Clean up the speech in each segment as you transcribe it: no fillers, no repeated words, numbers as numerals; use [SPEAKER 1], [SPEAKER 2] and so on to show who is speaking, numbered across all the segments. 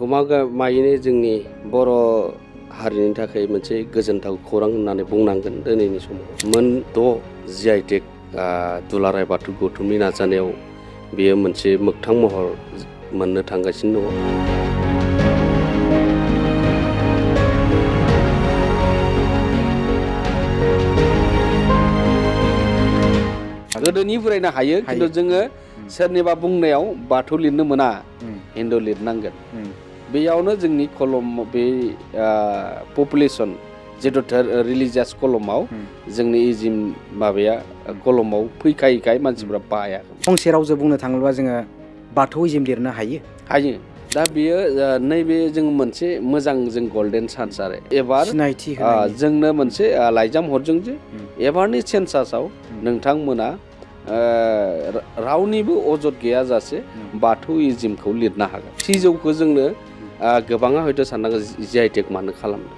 [SPEAKER 1] गमामायैनो जोंनि बर' हारिनि थाखाय मोनसे गोजोनथाव खौरां होननानै बुंनांगोन दिनैनि समाव मोन 6 GI-टेग दुलाराय बाथौ गौथुमनि नाजानायाव बेयो मोनसे मोगथां महर मोननो थांगासिनो दङ। गोदोनिफ्रायनो हायो खिन्थु जोङो सोरनिबा बुंनायाव बाथौ लिरनो मोना, हिन्दु लिरनांगोन। बेयावनो जोंनि कलम बे पपुलेसन जिथु रिलिजियास कलमाव जोंनि इजिम माबाया कलमाव फैखायैखाय मानसिफ्रा बायाखै।
[SPEAKER 2] फंसे रावजों बुंनो थाङोब्ला जोङो बाथौइजिम लिरनो हायो।
[SPEAKER 1] दा बेयो नैबे जों मोनसे मोजां जों गल्डेन चान्स आरो एबार
[SPEAKER 2] सिनायथि होनायनि
[SPEAKER 1] जोंनो मोनसे लाइजाम हरजों जे एबारनि सेन्सासाव नोंथांमोना रावनिबो अजद गैयाजासे बाथौइजिमखौ लिरनो हागोन। सिजौखौ जोंनो गोबाङा हयथ' साननांगौ GI-टेग मानो खालामदों।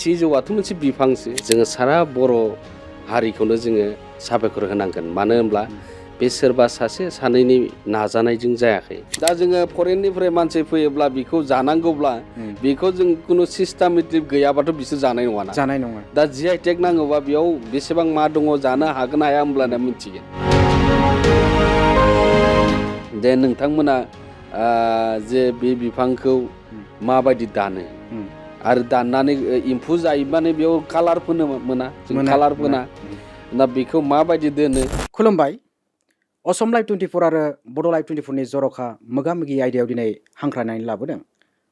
[SPEAKER 1] सिजौआथ' मोनसे बिफांसो। जोङो सारा बर' हारिखौनो जोङो साबायखर होनांगोन। मानो होनब्ला बे सोरबा सासे सानैनि नाजानायजों जायाखै। दा जोङो फरेननिफ्राय मानसि फैयोब्ला बेखौ जानांगौब्ला बेखौ जों खुनु सिस्टेमेटिक गैयाबाथ' बिसोर जानाय नङा। दा GI-टेग नांगौबा बेयाव बेसेबां मा दङ, जानो हागोन हाया होमब्लाना मिथिगोन। दे नोंथांमोना जे बे बिफांखौ माबायदि दानो आरो दाननानै एम्फौ जायोबानो बेयाव कालार फोनो मोना, जों कालार फोना। दा बेखौ माबायदि दोनो।
[SPEAKER 2] खुलुमबाय। असम लाइभ 24 आरो बड' लाइभ 24 नि जर'खा मोगा-मोगि आयदायाव दिनै हांख्रायनानै लाबोदों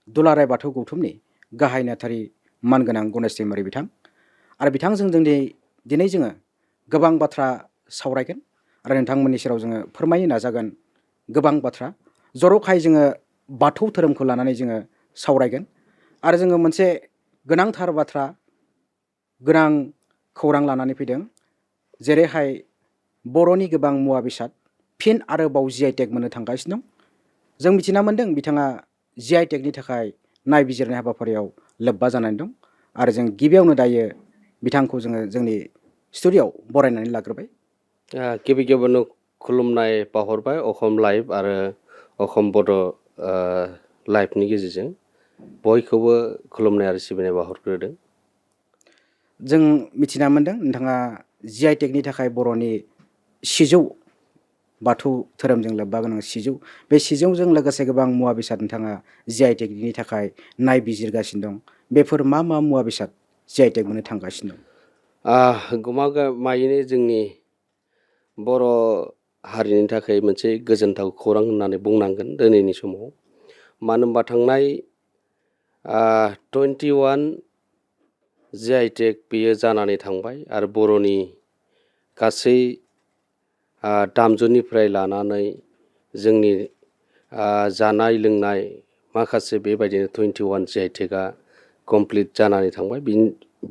[SPEAKER 2] दुलाराय बाथौ गौथुमनि गाहाय नेहाथारि मानगोनां गणेश दैमारि बिथां। आरो बिथांजों दिनै जोङो गोबां बाथ्रा सावरायगोन आरो नोंथांमोननि सेराव जोङो फोरमायनो नाजागोन गोबां बाथ्रा। जर'खायै जोङो बाथौ धोरोमखौ लानानै जोङो सावरायगोन आरो जोङो मोनसे गोनांथार बाथ्रा, गोनां खौरां लानानै फैदों। जेरैहाय बर'नि गोबां मुवा बेसाद फिन आरोबाव GI-टेग मोननो थांगासिनो दं। जों मिथिना मोन्दों बिथाङा GI-टेगनि थाखाय नायबिजिरनाय हाबाफारियाव लोब्बा जानानै दं आरो जों गिबियावनो दायो बिथांखौ जोङो जोंनि स्टुडिय'आव बरायनानै लाग्रोबाय।
[SPEAKER 1] गिबियावनो खुलुमनाय बावहरबाय असम लाइभ आरो असम बड' लाइभनि गेजेरजों बयखौबो खुलुमनाय आरो सिबिनाय बावहरग्रोदों।
[SPEAKER 2] जों मिथिना मोन्दों नोंथाङा GI-टेगनि थाखाय बर'नि सिजौ, बाथौ धोरोमजों लोब्बा गोनां सिजौ, बे सिजौजों लोगोसे गोबां मुवा बेसाद नोंथाङा GI-टेगनि थाखाय नायबिजिरगासिनो दं। बेफोर मा मुवा बेसाद GI-टेग मोननो थांगासिनो दं?
[SPEAKER 1] गमामायैनो जोंनि बर' हारिनि थाखाय मोनसे गोजोनथाव खौरां होननानै बुंनांगोन दिनैनि समाव। मानो होनबा थांनाय 21 GI-टेग बेयो जानानै थांबाय आरो बर'नि गासै दामजुनिफ्राय लानानै जोंनि जानाय लोंनाय माखासे बेबायदिनो 21 GI-टेगआ कमप्लिट जानानै थांबाय।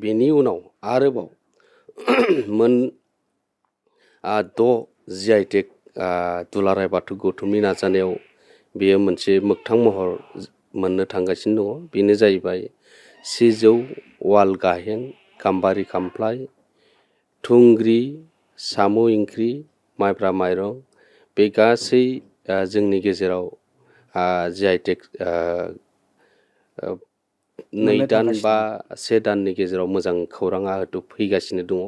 [SPEAKER 1] बेनि उनाव आरोबाव मोन 6 GI-टेग दुलाराय बाथौ गौथुमनि नाजानायाव बेयो मोनसे मोगथां महर मोननो थांगासिनो दङ। बेनो जाहैबाय सिजौ, वाल गाहेन, गाम्बारि खामफ्लाय, थुंग्रि, साम' ओंख्रि, माइब्रा माइरं, बे गासै जोंनि गेजेराव GI-टेग 2 दान बा 1 दाननि गेजेराव मोजां खौराङा हयथ' फैगासिनो दङ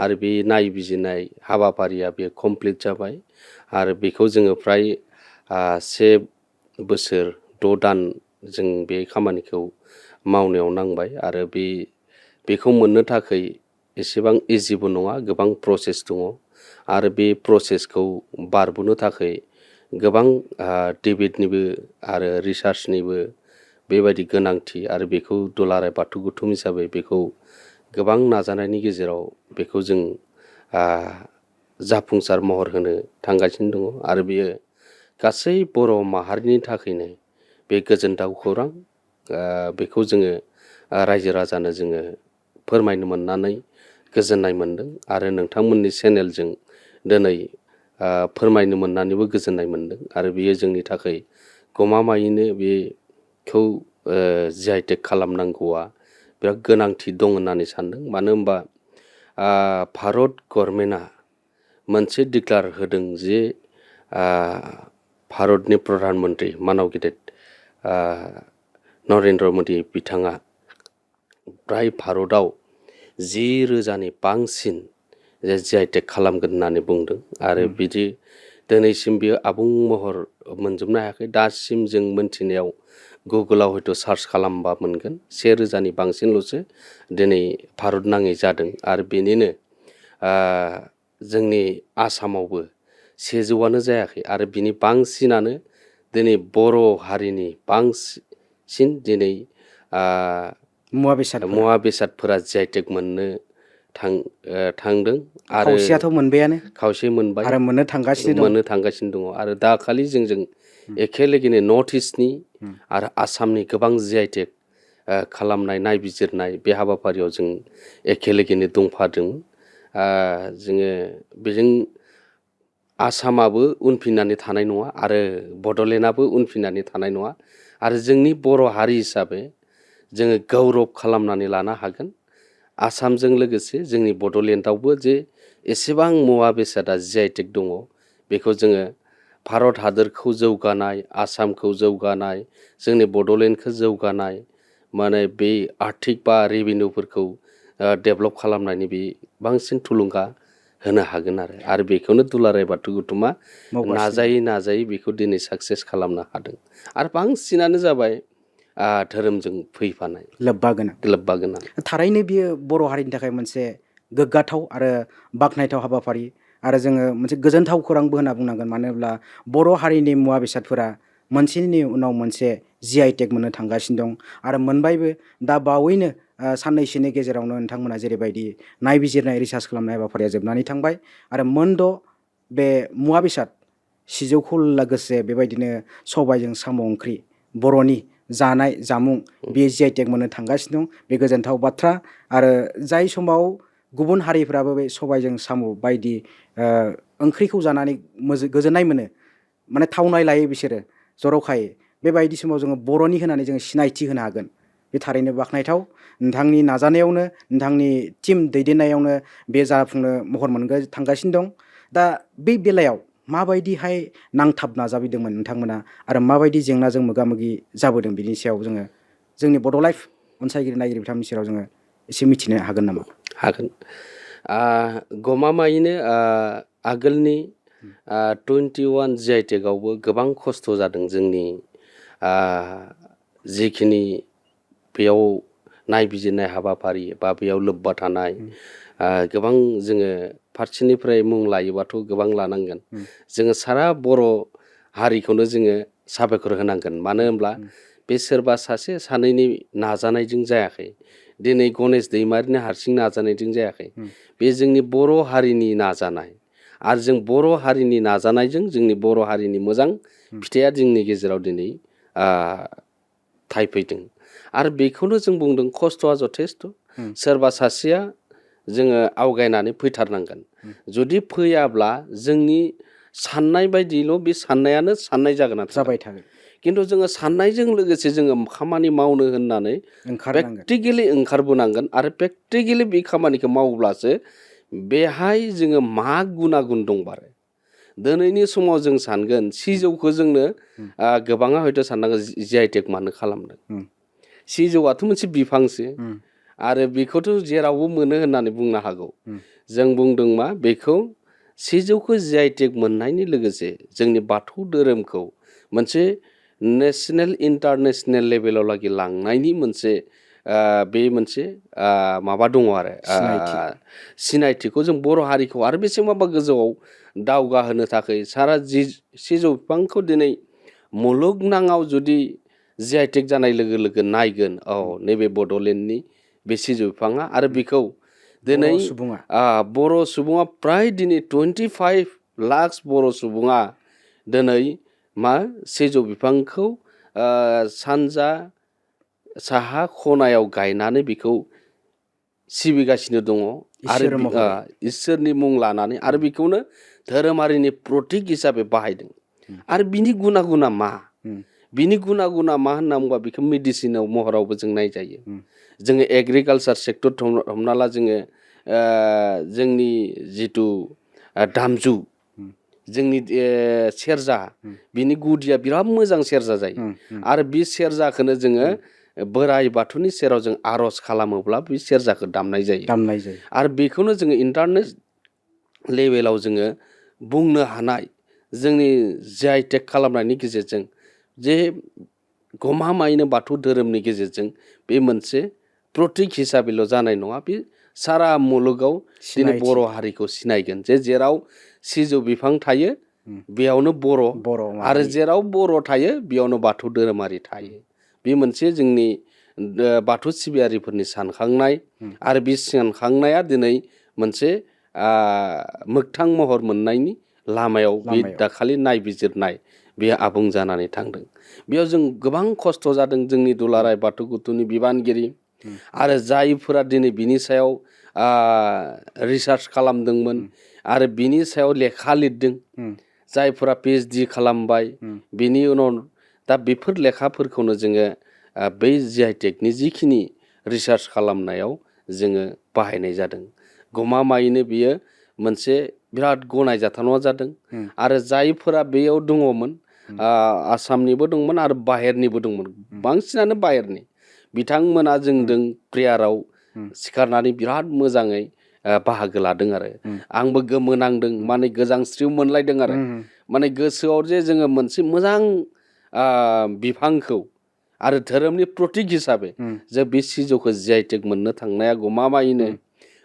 [SPEAKER 1] आरो बे नायबिजिरनाय हाबाफारिया बे कमप्लिट जाबाय आरो बेखौ जोङो फ्राय 1 बोसोर 6 दान जों बे खामानिखौ मावनायाव नांबाय आरो बेखौ मोननो थाखाय एसेबां इजिबो नङा, गोबां प्रसेस दङ आरो बे प्रसेसखौ बारबोनो थाखाय गोबां डिबेटनिबो आरो रिसार्चनिबो बेबायदि गोनांथि आरो बेखौ दुलाराय बाथौ गौथुम हिसाबै बेखौ गोबां नाजानायनि गेजेराव बेखौ जों जाफुंसार महर होनो थांगासिनो दङ आरो बेयो गासै बर' माहारिनि थाखायनो बे गोजोनथाव खौरां। बेखौ जोङो रायजो राजानो जोङो फोरमायनो मोननानै गोजोननाय मोन्दों आरो नोंथांमोननि चेनेलजों दिनै फोरमायनो मोननानैबो गोजोननाय मोन्दों आरो बेयो जोंनि थाखाय गमामायैनो बेखौ GI-टेग खालामनांगौआ बिराद गोनांथि दं होननानै सानदों। मानो होनबा भारत गभर्नमेन्टआ मोनसे डिक्लार होदों जे भारतनि प्रधान मन्त्रि मानब गेदेर नरेन्द्र मदि बिथाङा फ्राय भारताव 10,000नि बांसिन GI-टेग खालामगोन होननानै बुंदों आरो बिदि दिनैसिम बियो आबुं महर मोनजोबनो हायाखै। दासिम जों मोनथिनायाव गुगोलाव हयथ' सार्च खालामबा मोनगोन 1,000नि बांसिनल'सो दिनै भारत नाङै जादों आरो बेनिनो जोंनि आसामावबो 100आनो जायाखै आरो बिनि बांसिनानो दिनै बर' हारिनि बांसिन दिनै मुवा बेसादफोरा GI-टेग मोननो थांदों आरो
[SPEAKER 2] खावसेयाथ' मोनबायानो
[SPEAKER 1] खावसे मोनबाय
[SPEAKER 2] आरो मोननो
[SPEAKER 1] थांगासिनो दङ आरो दाखालि जोंजों एखे लोगोनो नर्थ इस्टनि आरो आसामनि गोबां GI-टेग खालामनाय नायबिजिरनाय बे हाबाफारियाव जों एखे लोगोनो दंफादों। जोङो बेजों आसामाबो उनफिननानै थानाय नङा आरो बड'लेण्डआबो उनफिननानै थानाय नङा आरो जोंनि बर' हारि हिसाबै जोङो गौरब खालामनानै लानो हागोन। आसामजों लोगोसे जोंनि बड'लेण्डआवबो जे एसेबां मुवा बेसादा GI-टेग दङ बेखौ जोङो भारत हादरखौ जौगानाय, आसामखौ जौगानाय, जोंनि बड'लेण्डखौ जौगानाय माने बे आर्थिक बा रेभिनिउफोरखौ डेभेलप खालामनायनि बे बांसिन थुलुंगा होनो हागोन आरो बेखौनो दुलाराय बाथौ गौथुमा नाजायै बेखौ दिनै साक्सेस खालामनो हादों आरो बांसिनानो जाबाय धोरोमजों फैफानाय लोब्बा गोनां।
[SPEAKER 2] थारैनो बियो बर' हारिनि थाखाय मोनसे गोग्गाथाव आरो बाख्नायथाव हाबाफारि आरो जोङो मोनसे गोजोनथाव खौरांबो होनना बुंनांगोन। मानो होनब्ला बर' हारिनि मुवा बेसादफोरा मोनसेनि उनाव मोनसे GI-टेग मोननो थांगासिनो दं आरो मोनबायबो। दा बावैनो साननैसोनि गेजेरावनो नोंथांमोना जेरैबायदि नायबिजिरनाय रिसार्च खालामनाय हाबाफारिया जोबनानै थांबाय आरो मोनद' बे मुवा बेसाद सिजौखौ लोगोसे बेबायदिनो सबायजों साम' ओंख्रि बर'नि जानाय जामुं बेयो GI-टेग मोननो थांगासिनो दं। बे गोजोनथाव बाथ्रा आरो जाय समाव गुबुन हारिफ्राबो बे सबायजों साम' बायदि ओंख्रिखौ जानानै गोजोननाय मोनो, माने थावनाय लायो बिसोरो जर'खायै, बेबायदि समाव जोङो बर'नि होनानै जोङो सिनायथि होनो हागोन। बे थारैनो बाख्नायथाव। नोंथांनि नाजानायावनो, नोंथांनि टिम दैदेननायावनो बे जाफुंनो महर थांगासिनो दं। दा बे बेलायाव माबायदिहाय नांथाब नाजाबोदोंमोन नोंथांमोना आरो माबायदि जेंनाजों मोगा मोगि जाबोदों बिनि सायाव जोङो जोंनि बड' लाइफ अनसायगिरि नायगिरि बिथांमोननि सेराव जोङो एसे मिथिनो हागोन नामा?
[SPEAKER 1] हागोन। गमामायैनो आगोलनि 21 GI-टेगआवबो गोबां खस्थ' जादों जोंनि जिखिनि बेयाव नायबिजिरनाय हाबाफारि बा बेयाव लोब्बा थानाय गोबां जोङो फारसेनिफ्राय मुं लायोबाथ' गोबां लानांगोन। जोङो सारा बर' हारिखौनो जोङो साबायखर होनांगोन। मानो होनब्ला बे सोरबा सासे सानैनि नाजानायजों जायाखै। दिनै गणेश दैमारिनि हारसिं नाजानायजों जायाखै। बे जोंनि बर' हारिनि नाजानाय आरो जों बर' हारिनि नाजानायजों जोंनि बर' हारिनि मोजां फिथाइया जोंनि गेजेराव दिनै थायफैदों आरो बेखौनो जों बुंदों खस्थ'आ जथेस्थ'। सोरबा सासेया जोङो आवगायनानै फैथारनांगोन। जुदि फैयाब्ला जोंनि साननाय बायदिल' बे साननायानो साननाय जाबाय थागोन। खिन्थु जोङो साननायजों लोगोसे जोङो खामानि मावनो होननानै प्रेक्टिकेलि ओंखारबोनांगोन आरो प्रेक्टिकेलि बे खामानिखौ मावब्लासो बेहाय जोङो मा गुनागुन दंबारो। दिनैनि समाव जों सानगोन सिजौखौ जोंनो गोबाङा हयथ' साननांगोन GI-टेग मानो खालामदों। सिजौआथ' मोनसे बिफांसो आरो बेखौथ' जेरावबो मोनो होननानै बुंनो हागौ। जों बुंदों मा बेखौ सिजौखौ GI-टेग मोननायनि लोगोसे जोंनि बाथौ धोरोमखौ मोनसे नेसनेल इन्टारनेसनेल लेभेलाव लागि लांनायनि मोनसे बे मोनसे माबा दङ आरो सिनायथिखौ जों बर' हारिखौ आरो बेसेबांबा गोजौआव दावगाहोनो थाखाय सारा सिजौ बिफांखौ दिनै मुलुगनाङाव जुदि GI-टेग जानाय लोगो लोगो नायगोन, नैबे बड'लेण्डनि बे सिजौ बिफाङा आरो बेखौ दिनै बर' सुबुङा फ्राय दिनै 25 लाख बर' सुबुङा दिनै मा सिजौ बिफांखौ सानजा साहा खनायाव गायनानै बेखौ सिबिगासिनो दङ आरो इसोरनि मुं लानानै आरो बेखौनो धोरोमारिनि प्रतीक हिसाबै बाहायदों। आरो बिनि गुना मा? बिनि गुना मा होनना बुंबा बेखौ मेडिसिनाव महरावबो जों नायजायो। जोङो एग्रिकालसार सेक्टर हमना ला जोङो जोंनि जिथु दामजु जोंनि सेरजा बिनि गुदिया बिराद मोजां सेरजा जायो आरो बे सेरजाखौनो जोङो बोराइ बाथौनि सेराव जों आर'ज खालामोब्ला बे सेरजाखौ दामनाय जायो आरो बेखौनो जोङो इन्टारनेट लेभेलाव जोङो बुंनो हानाय जोंनि जिआइटेक खालामनायनि गेजेरजों जे गमामायैनो बाथौ धोरोमनि गेजेरजों बे मोनसे प्रतीक हिसाबैल' जानाय नङा बे सारा मुलुगाव दिनै बर' हारिखौ सिनायगोन जे जेराव सिजौ बिफां थायो बेयावनो बर' आरो जेराव बर' थायो बेयावनो बाथौ धोरोमारि थायो बे मोनसे जोंनि बाथौ सिबियारिफोरनि सानखांनाय आरो बे सानखांनाया दिनै मोनसे मोगथां महर मोननायनि लामायाव बे दाखालि नायबिजिरनाय बेयो आबुं जानानै थांदों बेयाव जों गोबां खस्थ' जादों जोंनि दुलाराय बाथौ गुथुनि बिबानगिरि आरो जायफोरा दिनै बिनि सायाव रिसार्च खालामदोंमोन आरो बिनि सायाव लेखा लिरदों जायफोरा पिएइचडि खालामबाय बिनि उनाव दा बेफोर लेखाफोरखौनो जोङो बै जिआइटेकनि जिखिनि रिसार्च खालामनायाव जोङो बाहायनाय जादों गमामायैनो बियो मोनसे बिराद गनायजाथाव जादों आरो जायफोरा बेयाव दङमोन आसामनिबो दंमोन आरो बाहेरनिबो दंमोन बांसिनानो बाहेरनि बिथांमोना जोंजों प्रेयाराव सिखारनानै बिराद मोजाङै बाहागो लादों आरो आंबो गोमोनांदों माने गोजांस्रिउ मोनलायदों आरो माने गोसोआव जे जोङो मोनसे मोजां बिफांखौ आरो धोरोमनि प्रतीक हिसाबै जे बे सिजौखौ जिआइटेक मोननो थांनाया गमामायैनो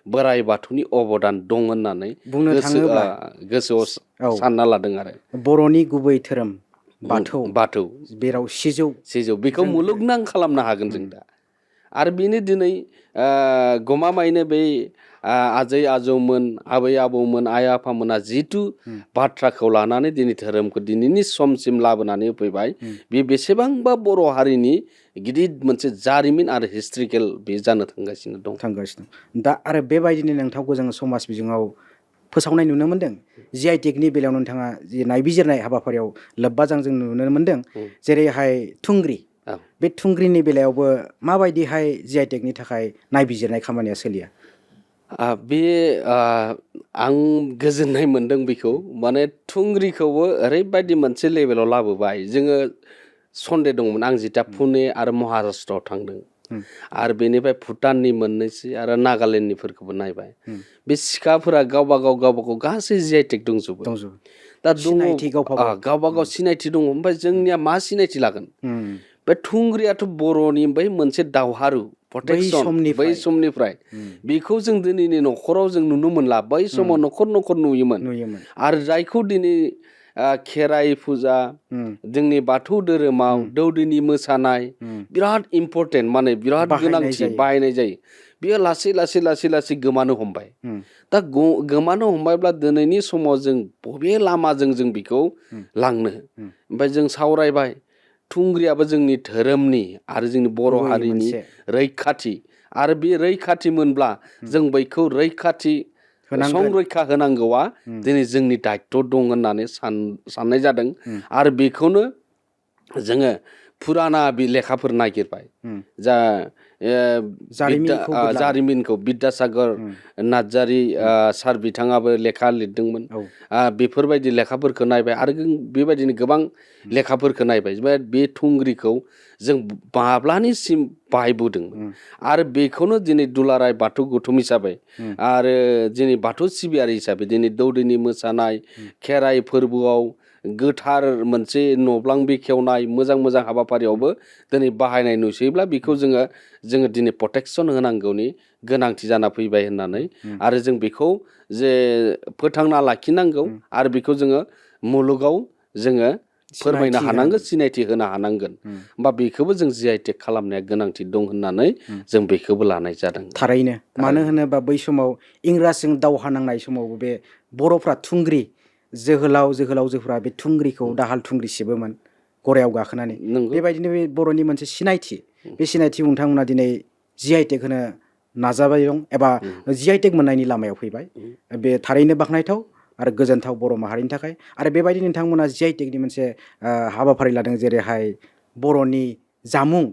[SPEAKER 1] बोराइ बाथौनि अबदान दं होननानै
[SPEAKER 2] बुंनो थाङोब्ला
[SPEAKER 1] गोसोआव सानना लादों आरो
[SPEAKER 2] बर'नि गुबै धोरोम
[SPEAKER 1] बाथौ
[SPEAKER 2] बेराव सिजौ
[SPEAKER 1] बेखौ मुलुगनां खालामनो हागोन जों दा आरो बेनि दिनै गमामायैनो बै आजै आजौमोन आबै आबौमोन आइ आफामोना जिथु बाथ्राखौ लानानै दिनै धोरोमखौ दिनैनि समसिम लाबोनानै होफैबाय बे बेसेबांबा बर' हारिनि गिदिर मोनसे जारिमिन आरो हिस्ट्रिकेल बे जानो थांगासिनो दं
[SPEAKER 2] दा आरो बेबायदिनो नोंथांखौ जोङो समाज बिजोङाव फोसावनाय नुनो मोनदों जिआइटेकनि बेलायाव नोंथाङा जि नायबिजिरनाय हाबाफारियाव लोब्बाजों जों नुनो मोनदों जेरैहाय थुंग्रि बे थुंग्रिनि बेलायावबो माबायदिहाय जिआइटेकनि थाखाय नायबिजिरनाय खामानिया सोलिया
[SPEAKER 1] बे आं गोजोननाय मोनदों बेखौ माने थुंग्रिखौबो ओरैबायदि मोनसे लेभेलाव लाबोबाय जोङो सन्देह दंमोन आं जिता पुने आरो महाराष्ट्रआव थांदों आरो बेनिफ्राय भुटाननि मोननैसो आरो नागालेण्डनिफोरखौबो नायबाय बे सिखाफोरा गावबा गाव गासै जिआइटेक दंजोबो दा दङ गावबा गाव सिनायथि दङ ओमफ्राय जोंनिया मा सिनायथि लागोन बे थुंग्रियाथ' बर'नि बै मोनसे दावहारु प्रटेक्सन बै समनिफ्राय बेखौ जों दिनैनि न'खराव जों नुनो मोनला बै समाव न'खर न'खर नुयोमोन आरो जायखौ दिनै खेराइ फुजा जोंनि बाथौ धोरोमाव दौदिनि मोसानाय बिराद इम्परटेन्ट माने बिराद गोनांथि बाहायनाय जायो बेयो लासै लासै गोमानो हमबाय दा गोमानो हमबायब्ला दिनैनि समाव जों बबे लामाजों जों बेखौ लांनो ओमफ्राय जों सावरायबाय थुंग्रियाबो जोंनि धोरोमनि आरो जोंनि बर' हारिनि रैखाथि आरो बे रैखाथि मोनब्ला जों बैखौ रैखाथि संरैखा होनांगौआ दिनै जोंनि दायित्व दं होननानै साननाय जादों आरो बेखौनो जोङो फुराना लेखाफोर नागिरबाय जा जारिमिनखौ बिद्यासागर नार्जारी सार बिथाङाबो लेखा लिरदोंमोन बेफोरबायदि लेखाफोरखौ नायबाय आरो बेबायदिनो गोबां लेखाफोरखौ नायबाय बे थुंग्रिखौ जों माब्लानिसिम बाहायबोदोंमोन आरो बेखौनो दिनै दुलाराय बाथौ गौथुम हिसाबै आरो दिनै बाथौ सिबियारि हिसाबै दिनै दौदिनि मोसानाय खेराइ फोरबोआव गोथार मोनसे न'ब्लां बेखेवनाय मोजां हाबाफारियावबो दिनै बाहायनाय नुसैब्ला बेखौ जोङो दिनै प्रटेकसन होनांगौनि गोनांथि जाना फैबाय होननानै आरो जों बेखौ जे फोथांना लाखिनांगौ आरो बेखौ जोङो मुलुगाव जोङो फोरमायनो हानांगोन सिनायथि होनो हानांगोन होमबा बेखौबो जों जिआइटेक खालामनाया गोनांथि दं होननानै जों बेखौबो लानाय जादों
[SPEAKER 2] थारैनो मानो होनोबा बै समाव इंराजजों दावहा नांनाय समावबो बे बर'फ्रा थुंग्रि जोहोलावजोफ्रा बे थुंग्रिखौ दाहाल थुंग्रि सिबोमोन गरायाव गाखोनानै बेबायदिनो बे बर'नि मोनसे सिनायथि बे सिनायथि नोंथांमोना दिनै जिआइटेक होनो नाजाबाय दं एबा जिआइटेक मोननायनि लामायाव फैबाय बे थारैनो बाख्नायथाव आरो गोजोनथाव बर' माहारिनि थाखाय आरो बेबायदिनो नोंथांमोना जिआइटेकनि मोनसे हाबाफारि लादों जेरैहाय बर'नि जामुं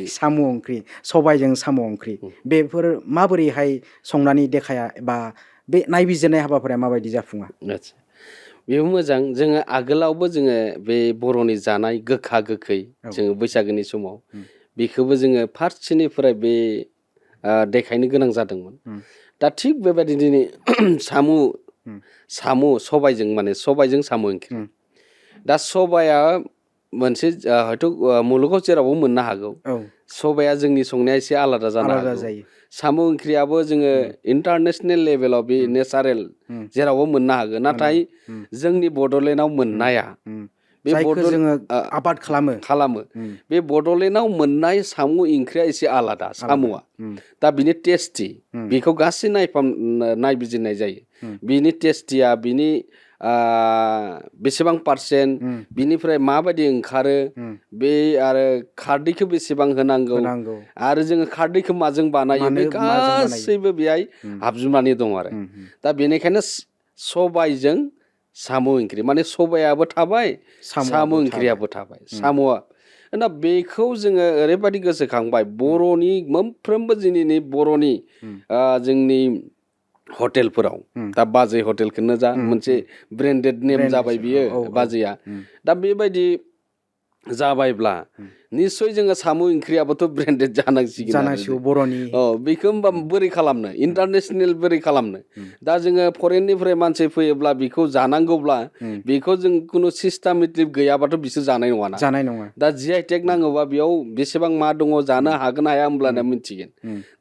[SPEAKER 2] साम' ओंख्रि सबायजों साम' ओंख्रि बेफोर माबोरैहाय संनानै देखाया एबा बे नायबिजिरनाय हाबाफारिया माबायदि जाफुङा
[SPEAKER 1] बेबो मोजां जोङो आगोलावबो जोङो बे बर'नि जानाय गोखा गोखै जोङो बैसागोनि समाव बेखौबो जोङो फार्स्टनिफ्राय बे देखायनो गोनां जादोंमोन दा थिग बेबायदि दिनै साम' सबायजों माने सबायजों साम' ओंख्रि दा सबाया मोनसे हयथ' मुलुगाव जेरावबो मोननो हागौ सबाया जोंनि संनाया एसे आलादा जानो हागौ साम' ओंख्रियाबो जोङो इन्टारनेसनेल लेभेलाव बे नेचारेल जेरावबो मोननो हागोन नाथाय जोंनि बड'लेण्डआव मोननाया बे
[SPEAKER 2] जोङो आबाद खालामो
[SPEAKER 1] बे बड'लेण्डआव मोननाय साम' ओंख्रिया एसे आलादा साम'आ दा बिनि टेस्टि बेखौ गासै नायबिजिरनाय जायो बिनि टेस्टिया बिनि बेसेबां पार्सेन्ट बिनिफ्राय माबायदि ओंखारो बे आरो खारदैखौ बेसेबां होनांगौ आरो जोङो खारदैखौ माजों बानायो बे गासैबो बेहाय हाबजोबनानै दं आरो दा बेनिखायनो सबायजों साम' ओंख्रि माने सबायाबो थाबाय साम' ओंख्रियाबो थाबाय साम'आ दा बेखौ जोङो ओरैबायदि गोसोखांबाय बर'नि मोनफ्रोमबो दिनैनि बर'नि जोंनि हटेलफोराव दा बाजै हटेलखौनो जा मोनसे ब्रेन्डेड नेम जाबाय बियो बाजैया दा बेबायदि जाबायब्ला निस्सय जोङो साम' ओंख्रियाबोथ' ब्रेन्डेड जानांसिगोन
[SPEAKER 2] बर'नि
[SPEAKER 1] बेखौ होमबा बोरै खालामनो इन्टारनेसनेल बोरै खालामनो दा जोङो फरेननिफ्राय मानसि फैयोब्ला बेखौ जानांगौब्ला बेखौ जों खुनु सिस्टेमेटिक गैयाबाथ' बिसोर जानाय नङा दा GI-टेग नांगौबा बेयाव बेसेबां मा दङ जानो हागोन हाया होमब्लाना मिथिगोन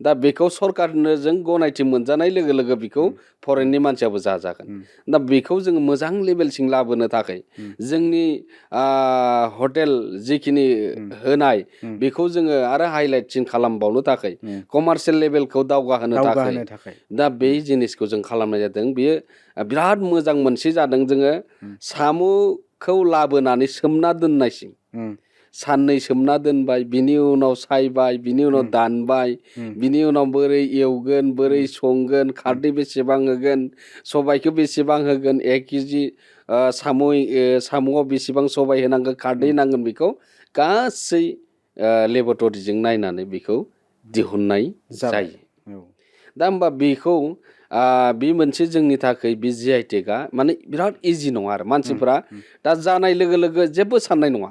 [SPEAKER 1] दा बेखौ सरकारनो जों गनायथि मोनजानाय लोगो लोगो बेखौ फरेननि मानसियाबो जाजागोन दा बेखौ जोङो मोजां लेभेलसिम लाबोनो थाखाय जोंनि हटेल जिखिनि होनाय बेखौ जोङो आरो हाइलाइटसिन खालामबावनो थाखाय कमार्शियेल लेभेलखौ दावगाहोनो थाखाय दा बे जिनिसखौ जों खालामनाय जादों बेयो बिराद मोजां मोनसे जादों जोङो साम'खौ लाबोनानै सोमना दोननायसिम साननै सोमना दोनबाय बिनि उनाव सायबाय बिनि उनाव दानबाय बिनि उनाव बोरै एवगोन बोरै संगोन खारदै बेसेबां होगोन सबायखौ बेसेबां होगोन 1 केजि साम'आव बेसेबां सबाय होनांगोन खारदै नांगोन बेखौ गासै लेबरेटरिजों नायनानै बेखौ दिहुननाय जायो दा होमबा बेखौ बे मोनसे जोंनि थाखाय बे GI-टेगआ माने बिराद इजि नङा आरो मानसिफोरा दा जानाय लोगो लोगो जेबो साननाय नङा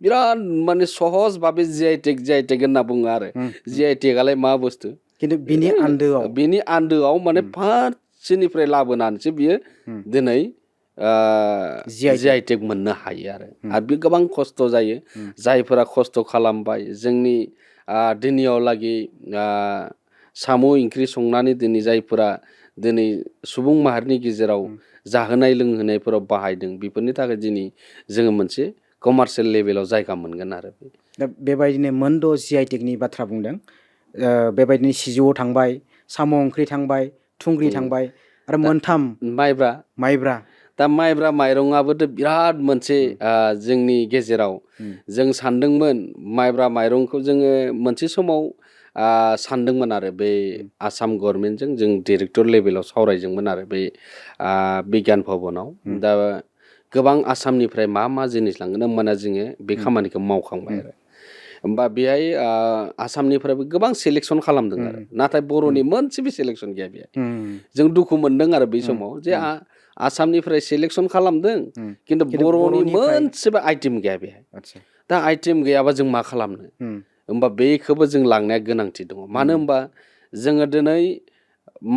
[SPEAKER 1] बिराद माने सहज भाबै GI-टेग होनना बुङो आरो GI-टेगआलाय मा बुस्थु
[SPEAKER 2] खिन्थु बिनि
[SPEAKER 1] आन्दोआव माने फार्स्टनिफ्राय लाबोनानैसो बियो दिनै GI-टेग मोननो हायो आरो बे गोबां खस्थ' जायो जायफोरा खस्थ' खालामबाय जोंनि दिनैयाव लागै साम' ओंख्रि संनानै दिनै जायफोरा दिनै सुबुं माहारिनि गेजेराव जाहोनाय लोंहोनायफोराव बाहायदों बेफोरनि थाखाय दिनै जोङो मोनसे कमार्शियेल लेभेलाव जायगा मोनगोन आरो
[SPEAKER 2] दा बेबायदिनो मोनद' GI-टेगनि बाथ्रा बुंदों बेबायदिनो सिजौआव थांबाय साम' ओंख्रि थांबाय थुंग्रि थांबाय आरो मोनथाम माइब्रा
[SPEAKER 1] दा माइब्रा माइरंआबोथ' बिराद मोनसे जोंनि गेजेराव जों सानदोंमोन माइब्रा माइरंखौ जोङो मोनसे समाव सानदोंमोन आरो बे आसाम गभर्नमेन्टजों जों डिरेक्टर लेभेलाव सावरायदोंमोन आरो बे बिगियान भबनाव दा गोबां आसामनिफ्राय मा जिनिस लांगोन होमबाना जोङो बे खामानिखौ मावखांबाय आरो होमबा बेहाय आसामनिफ्रायबो गोबां सेलेक्सन खालामदों आरो नाथाय बर'नि मोनसेबो सेलेक्सन गैया बेहाय जों दुखु मोनदों आरो बै समाव जे आसामनिफ्राय सेलेक्सन खालामदों खिन्थु बर'नि मोनसेबो आइटेम गैया बेहाय दा आइटेम गैयाबा जों मा खालामनो होमबा बेखौबो जों लांनाया गोनांथि दङ मानो होमबा जोङो दिनै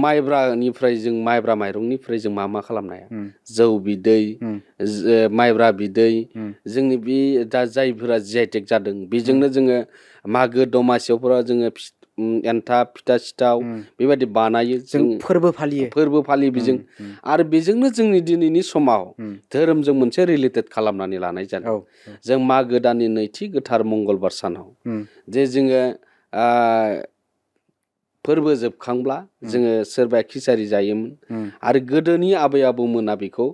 [SPEAKER 1] माइब्रा माइरंनिफ्राय जों मा खालामनो हाया जौ बिदै माइब्रा बिदै जोंनि बे दा जायफोरा GI-टेग जादों बेजोंनो जोङो मागो दमासियावफोरा जोङो एन्थाब फिथा सिथाव बेबायदि बानायो
[SPEAKER 2] जों फोरबो फालियो
[SPEAKER 1] बेजों आरो बेजोंनो जोंनि दिनैनि समाव धोरोमजों मोनसे रिलेटेड खालामनानै लानाय जादों जों मागो दाननि नैथि गोथार मंगलबार सानाव जे जोङो फोरबो जोबखांब्ला जोङो सोरबाया खिसारि जायोमोन आरो गोदोनि आबै आबौमोना बेखौ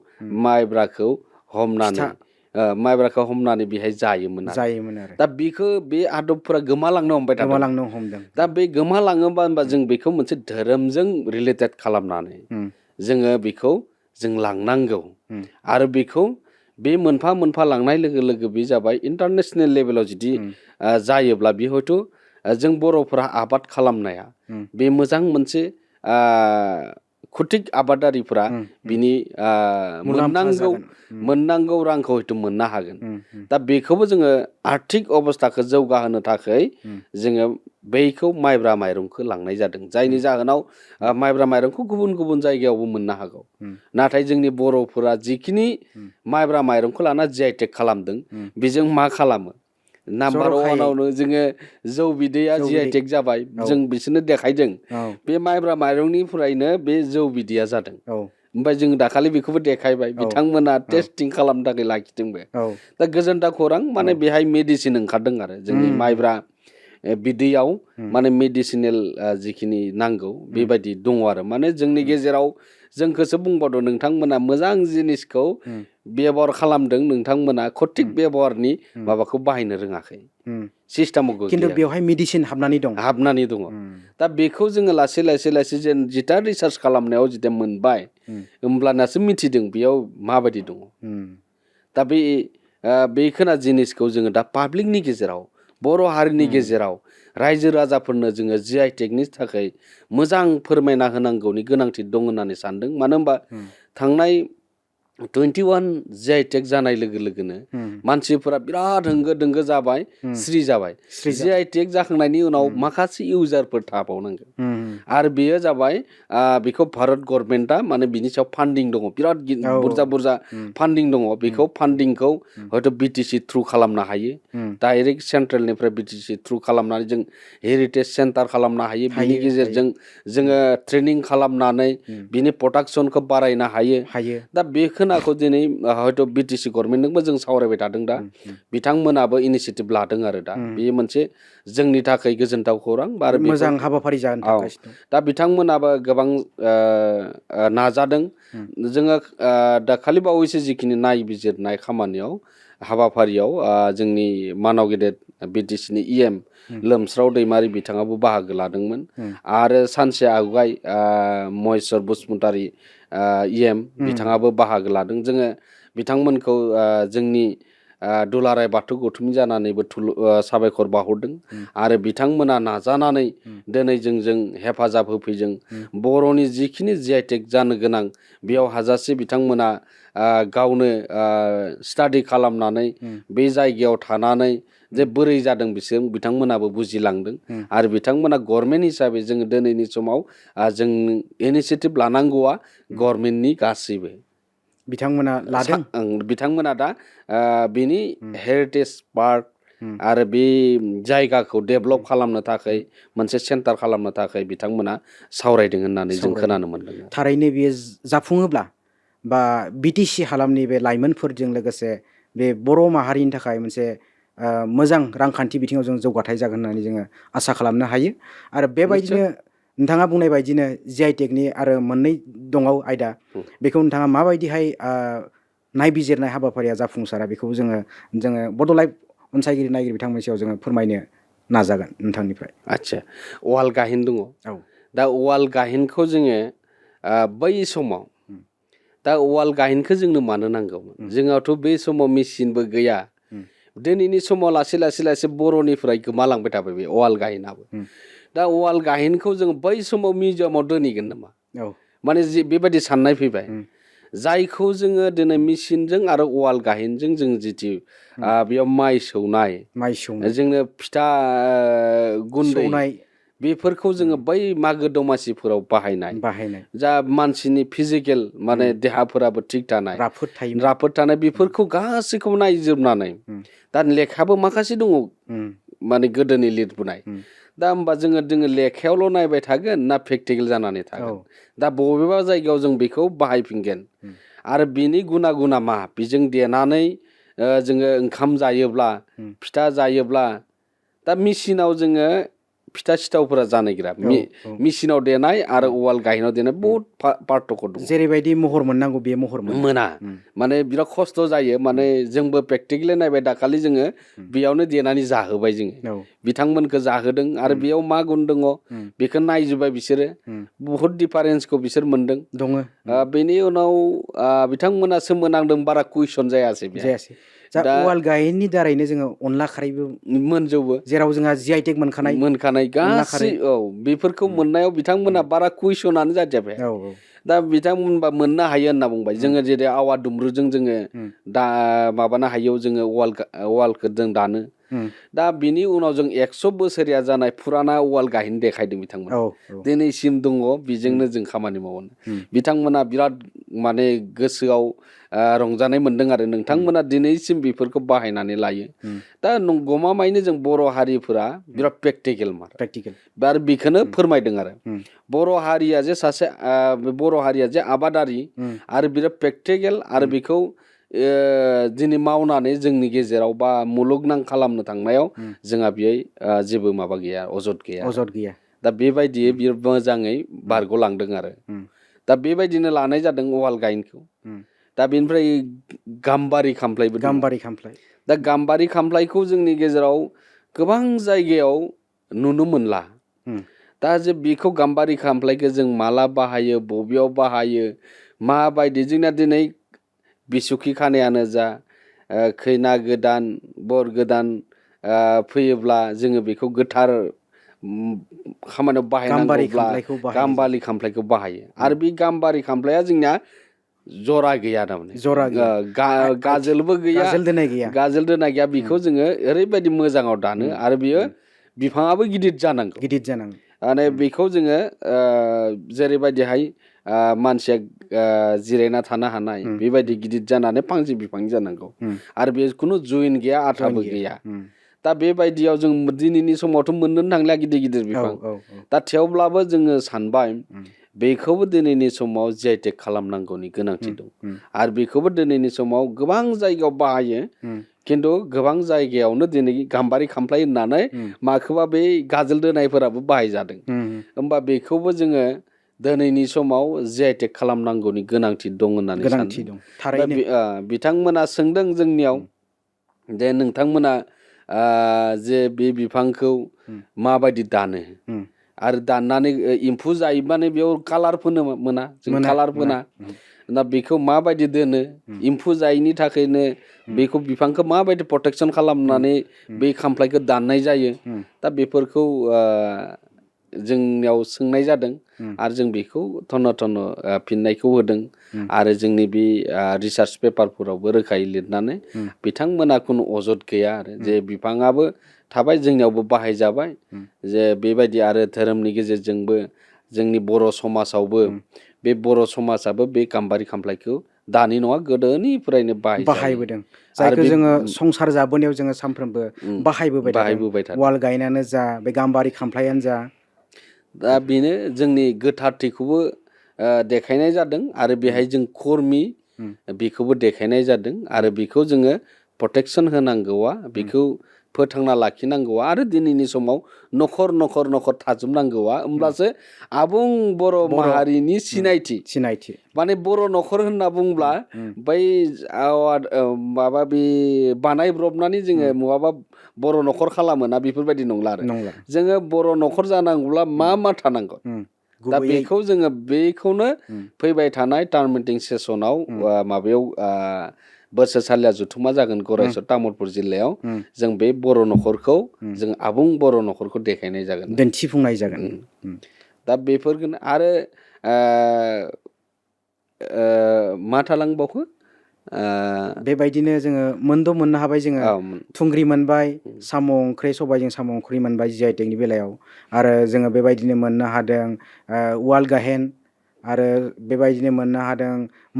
[SPEAKER 1] माइब्राखौ हमनानै बेहाय जायोमोन आरो दा बेखौ बे आदबफोरा गोमालांनो हमबाय
[SPEAKER 2] हमदों
[SPEAKER 1] दा बे गोमालाङोबा होनबा जों बेखौ मोनसे धोरोमजों रिलेटेड खालामनानै जोङो बेखौ जों लांनांगौ आरो बेखौ बे मोनफा मोनफा लांनाय लोगो लोगो बे जाबाय इन्टारनेसनेल लेभेलाव जुदि जायोब्ला बे हयथ' जों बर'फोरा आबाद खालामनाया बे मोजां मोनसे खथिक आबादारिफोरा बिनि मोननांगौ रांखौ हयथ' मोननो हागोन। दा बेखौबो जोङो आर्थिक अबस्थाखौ जौगाहोनो थाखाय जोङो बैखौ माइब्रा माइरंखौ लांनाय जादों, जायनि जाहोनाव माइब्रा माइरंखौ गुबुन गुबुन जायगायावबो मोननो हागौ। नाथाय जोंनि बर'फोरा जिखिनि माइब्रा माइरंखौ लाना GI-टेग खालामदों, बेजों मा खालामो? नाम्बार वानावनो जोङो जौ बिदैया GI-टेग जाबाय, जों बिसोरनो देखायदों बे माइब्रा माइरंनिफ्रायनो बे जौ बिदैया जादों। ओमफ्राय जों दाखालि बेखौबो देखायबाय, बिथांमोना टेस्टिं खालामनो थाखाय लाखिदोंबो। दा गोजोनथाव खौरां, माने बेहाय मेडिसिन ओंखारदों आरो जोंनि माइब्रा बिदैयाव माने मेडिसिनेल जिखिनि नांगौ बेबायदि दङ आरो। माने जोंनि गेजेराव जोंखौसो बुंबावदों, नोंथांमोना मोजां जिनिसखौ बेबहार खालामदों, नोंथांमोना खथिक बेबहारनि माबाखौ बाहायनो रोङाखै, सिस्टेमाव
[SPEAKER 2] खिन्थु
[SPEAKER 1] गोग्लैयाखै,
[SPEAKER 2] बेवहाय मेडिसिन हाबनानै दं।
[SPEAKER 1] दा बेखौ जोङो लासै लासै जेन जिथा रिसार्च खालामनायाव जिता मोनबाय, होमब्लानासो मिथिदों बेयाव माबायदि दङ। दा बे खोना जिनिसखौ जोङो दा पाब्लिकनि गेजेराव, बर' हारिनि गेजेराव रायजो राजाफोरनो जोङो GI-टेगनि थाखाय मोजां फोरमायना होनांगौनि गोनांथि दं होननानै सानदों। मानो होनबा थांनाय 21 GI-टेग जानाय लोगो लोगोनो मानसिफोरा बिराद होंगो दोंगो जाबाय, स्रि जाबाय। GI-टेग जाखांनायनि उनाव माखासे इउजारफोर थाबावनांगोन, आरो बेयो जाबाय बेखौ भारत गभर्नमेन्टआ माने बिनि सायाव फान्डिं दङ, बिराद बुरजा फान्डिं दङ। बेखौ फान्डिंखौ हयथ' BTC थ्रु खालामनो हायो, डाइरेक्ट सेन्ट्रेलनिफ्राय BTC थ्रु खालामनानै जों हेरिटेज सेन्टार खालामनो हायो। बिनि गेजेरजों जोङो ट्रेनिं खालामनानै बिनि प्रडाक्सनखौ बारायनो हायो। दा बे खोनाखौ दिनै हयथ' BTC गभर्नमेन्टजोंबो जों सावरायबाय थादों। दा बिथांमोनाबो इनिसियेटिभ लादों आरो दा बेयो मोनसे जोंनि थाखाय गोजोनथाव खौरां। आरो
[SPEAKER 2] मोजां हाबाफारि जानो थागासिनो दं।
[SPEAKER 1] दा बिथांमोनाबो गोबां नाजादों। जोङो दाखालि बावैसो जिखिनि नायबिजिरनाय खामानियाव हाबाफारियाव जोंनि मानाव गेदेर BTCनि EM लोमस्राव दैमारि बिथाङाबो बाहागो लादोंमोन, आरो सानसे आवगाय महेस्वर बसुमतारी EM बिथाङाबो बाहागो लादों। जोङो बिथांमोनखौ जोंनि दुलाराय बाथौ गौथुमनि जानानैबो साबायखर बावहरदों, आरो बिथांमोना नाजानानै दिनै जोंजों हेफाजाब होफैदों। बर'नि जिखिनि GI-टेग जानो गोनां बेयाव हाजासे बिथांमोना गावनो स्टाडि खालामनानै बे जायगायाव थानानै जे बोरै जादों बिथांमोनाबो बुजिलांदों, आरो बिथांमोना गभर्नमेन्ट हिसाबै जोङो दिनैनि समाव जों इनिसियेटिभ लानांगौआ गभर्नमेन्टनि गासैबो।
[SPEAKER 2] बिथांमोना लादों।
[SPEAKER 1] बिथांमोना दा बिनि हेरिटेज पार्क आरो बे जायगाखौ डेभेलप खालामनो थाखाय मोनसे सेन्टार खालामनो थाखाय बिथांमोना सावरायदों होननानै जों खोनानो मोनदों।
[SPEAKER 2] थारैनो बेयो जाफुङोब्ला, बा BTC हालामनि बे लाइमोनफोरजों लोगोसे बे बर' माहारिनि थाखाय मोनसे मोजां रांखान्थि बिथिङाव जों जौगाथाय जागोन होननानै जोङो आसा खालामनो हायो। आरो बेबायदिनो नोंथाङा बुंनाय बायदिनो GI-टेगनि आरो मोननै दङ आयदा, बेखौ नोंथाङा माबायदिहाय नायबिजिरनाय हाबाफारिया जाफुंसारा, बेखौ जोङो बड' लाइभ अनसायगिरि नायगिरि बिथांमोननि सायाव जोङो फोरमायनो नाजागोन नोंथांनिफ्राय।
[SPEAKER 1] आदसा, वाल गाहेन दङ। दा वाल गाहेनखौ जोङो बै समाव, दा वाल गाहेनखौ जोंनो मानो नांगौमोन? जोंहाथ' बे समाव मेचिनबो गैया। दिनैनि समाव लासै लासै बर'निफ्राय गोमालांबाय थाबाय बे वाल गाहेनाबो। दा वाल गाहेनखौ जोङो बै समाव मिउजियामाव दोनहैगोन नामा? माने बेबायदि साननाय फैबाय, जायखौ जोङो दिनै मेचिनजों आरो वाल गाहेनजों जों जिथु बेयाव माइ सौनाय, जोंनो फिथा गुन्दै, बेफोरखौ जोङो बै मागो दमासिफोराव बाहायनाय, जा मानसिनि फिजिकेल माने देहाफोराबो थिग थानाय, राफोद थानाय, बेफोरखौ गासैखौबो नायजोबनानै, दा लेखाबो माखासे दङ माने गोदोनि लिरबोनाय। दा होमबा जोङो लेखायावल' नायबाय थागोन ना प्रेक्टिकेल जानानै थागोन? दा बबेबा जायगायाव जों बेखौ बाहायफिनगोन, आरो बिनि गुना मा? बेजों देनानै जोङो ओंखाम जायोब्ला, फिथा जायोब्ला, दा मेचिनाव जोङो फिथा सिथावफोरा जानो नागिरा। मेचिनाव देनाय आरो उवाल गाहेनाव देनाय बहुद पार्थक्य दङ।
[SPEAKER 2] जेरैबायदि महर मोननांगौ बे महर
[SPEAKER 1] मोना, माने बिराद खस्थ' जायो। माने जोंबो प्रेक्टिकेलि नायबाय, दाखालि जोङो बेयावनो देनानै जाहोबाय जोङो, बिथांमोनखौ जाहोदों, आरो बेयाव मा गुन दङ बेखौ नायजोब्बाय बिसोरो, बहुद डिफारेन्सखौ बिसोर मोनदों। बेनि उनाव बिथांमोना सोमोनांदों, बारा कुइसन जायासै।
[SPEAKER 2] जा उवाल गाहेननि दारैनो जोङो अनला खारैबो
[SPEAKER 1] मोनजोबो
[SPEAKER 2] जेराव जोंहा GI टेग
[SPEAKER 1] मोनखानाय गासै बेफोरखौ मोननायाव बिथांमोना बारा कुइसनानो जाजाबाय
[SPEAKER 2] औ
[SPEAKER 1] दा बिथांमोनबा मोननो हायो होनना बुंबाय जोङो जेरै आवा दुमब्रुजों जोङो दा माबानो हायो जोङो उवालखौ जों दानो दा बिनि उनाव जों 100 बोसोरिया जानाय फुराना उवाल गाहेन देखायदों बिथांमोना दिनैसिम दङ बेजोंनो जों खामानि मावो बिथांमोना बिराद माने गोसोआव रंजानाय मोनदों आरो नोंथांमोना दिनैसिम बेफोरखौ बाहायनानै लायो दा गमामायैनो जों बर' हारिफोरा बिराद प्रेक्टिकेल आरो बेखौनो फोरमायदों आरो बर' हारिया जे सासे बर' हारिया जे आबादारि आरो बिराद प्रेक्टिकेल आरो बेखौ दिनै मावनानै जोंनि गेजेराव बा मुलुगनां खालामनो थांनायाव जोंहा बेहाय जेबो माबा गैया अजद गैया दा बेबायदियै बियो मोजाङै बारग'लांदों आरो दा बेबायदिनो लानाय जादों उवाल गाहेनखौ दा बेनिफ्राय गाम्बारि खामफ्लायबो दं दा गाम्बारि खामफ्लायखौ जोंनि गेजेराव गोबां जायगायाव नुनो मोनला दा जे बेखौ गाम्बारि खामफ्लायखौ जों माला बाहायो बबेयाव बाहायो माबायदि जोंना दिनै बिसुखि खानायानो जा खैना गोदान बर गोदान फैयोब्ला जोङो बेखौ गोथार खामानियाव बाहायनांगौब्ला गाम्बारि खामफ्लायखौ बाहायो आरो बे गाम्बारि खामफ्लाया जोंना जरा गैया थारमाने गाजोलबो गैया गाजोल दोनाय गैया बेखौ जोङो ओरैबायदि मोजाङाव दानो आरो बियो बिफाङाबो गिदिर जानांगौ माने बेखौ जोङो जेरैबायदिहाय मानसिया जिरायना थानो हानाय बेबायदि गिदिर जानानै फांसे बिफांनि जानांगौ आरो बे खुनु जइन गैया आथाबो गैया दा बेबायदियाव जों दिनैनि समावथ' मोननोनो थांलिया गिदिर गिदिर बिफां दा थेवब्लाबो जोङो सानबाय बेखौबो दिनैनि समाव GI टेग खालामनांगौनि गोनांथि दं आरो बेखौबो दिनैनि समाव गोबां जायगायाव बाहायो खिन्थु गोबां जायगायावनो दिनै गाम्बारि खामफ्लाय होननानै माखौबा बे गाजोल दोनायफोराबो बाहायजादों होमबा बेखौबो जोङो दिनैनि समाव GI टेग खालामनांगौनि गोनांथि दं होननानै सानो बिथांमोना सोंदों जोंनियाव जे नोंथांमोना जे बे बिफांखौ माबायदि दानो आरो दाननानै एम्फौ जायोबानो बेयाव कालार फोनो मोना जों कालार फोना दा बेखौ माबायदि दोनो एम्फौ जायैनि थाखायनो बेखौ बिफांखौ माबायदि प्रटेकसन खालामनानै बे खामफ्लायखौ दाननाय जायो दा बेफोरखौ जोंनियाव सोंनाय जादों आरो जों बेखौ थन्न' फिननायखौ होदों आरो जोंनि बे रिसार्च पेपारफोरावबो रोखायै लिरनानै बिथांमोना खुनु अजद गैया आरो जे बिफाङाबो थाबाय जोंनियावबो बाहायजाबाय जे बेबायदि आरो धोरोमनि गेजेरजोंबो जोंनि बर' समाजावबो बे बर' समाजाबो बे गाम्बारि खामफ्लायखौ दानि नङा गोदोनिफ्रायनो
[SPEAKER 2] बाहायबोदों जायखौ जोङो संसार जाबोनायाव जोङो सानफ्रोमबो बाहायबोबाय थादों उवाल गायनायानो जा बे गाम्बारि खामफ्लायानो जा
[SPEAKER 1] दा बेनो जोंनि गोथारथिखौबो देखायनाय जादों आरो बेहाय जों कर्मि बेखौबो देखायनाय जादों आरो बेखौ जोङो प्रटेकसन होनांगौआ बेखौ फोथांना लाखिनांगौआ आरो दिनैनि समाव न'खर थाजोबनांगौआ होमब्लासो आबुं बर' माहारिनि सिनायथि माने बर' न'खर होनना बुंब्ला बै माबा बे बानायब्रबनानै जोङो बहाबा बर' न'खर खालामोना बेफोरबायदि नंला आरो जोङो बर' न'खर जानांगौब्ला मा थानांगौ दा बेखौ जोङो बेखौनो फैबाय थानाय टार्म मिटिं सेसनाव माबायाव बोसोरसालिया जथुमा जागोन गरायसर तामुलपुर जिल्लायाव जों बे बर' न'खरखौ जों आबुं बर' न'खरखौ देखायनाय जागोन
[SPEAKER 2] दिन्थिफुंनाय जागोन
[SPEAKER 1] दा बेफोरखौनो आरो मा थालांबावखो
[SPEAKER 2] बेबायदिनो जोङो मोननो हाबाय जोङो थुंग्रि मोनबाय साम' ओंख्रि सबायजों साम' ओंख्रि मोनबाय GI टेगनि बेलायाव आरो जोङो बेबायदिनो मोननो हादों उवाल गाहेन आरो बेबायदिनो मोननो हादों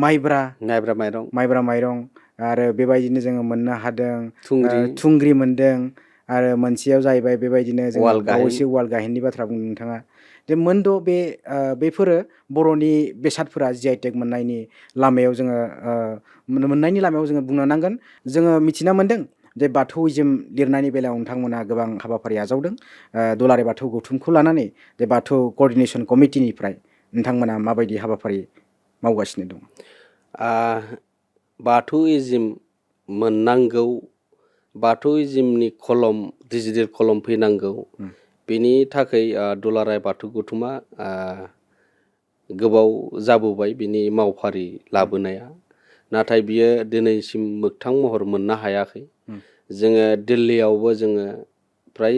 [SPEAKER 2] माइब्रा माइरं आरो बेबायदिनो जोङो मोननो हादों थुंग्रि मोनदों आरो मोनसेयाव जाहैबाय बेबायदिनो जोङो बावैसो उवाल गाहेननि बाथ्रा बुंदों नोंथाङा जे मोनद' बेफोरो बर'नि बेसादफोरा GI टेग मोननायनि लामायाव जोङो बुंनो नांगोन जोङो मिथिना मोन्दों जे बाथौइज्म लिरनायनि बेलायाव नोंथांमोना गोबां हाबाफारि आजावदों दुलाराय बाथौ गौथुमखौ लानानै जे बाथौ क'अर्डिनेसन कमिटिनिफ्राय नोंथांमोना माबायदि हाबाफारि मावगासिनो दं
[SPEAKER 1] बाथौइज्म मोननांगौ बाथौइज्मनि कलम डिजिटेल कलम फैनांगौ बेनि थाखाय दुलाराय बाथौ गौथुमा गोबाव जाबोबाय बिनि मावफारि लाबोनाया नाथाय बियो दिनैसिम मोगथां महर मोननो हायाखै। जोङो दिल्लीयावबो जोङो फ्राय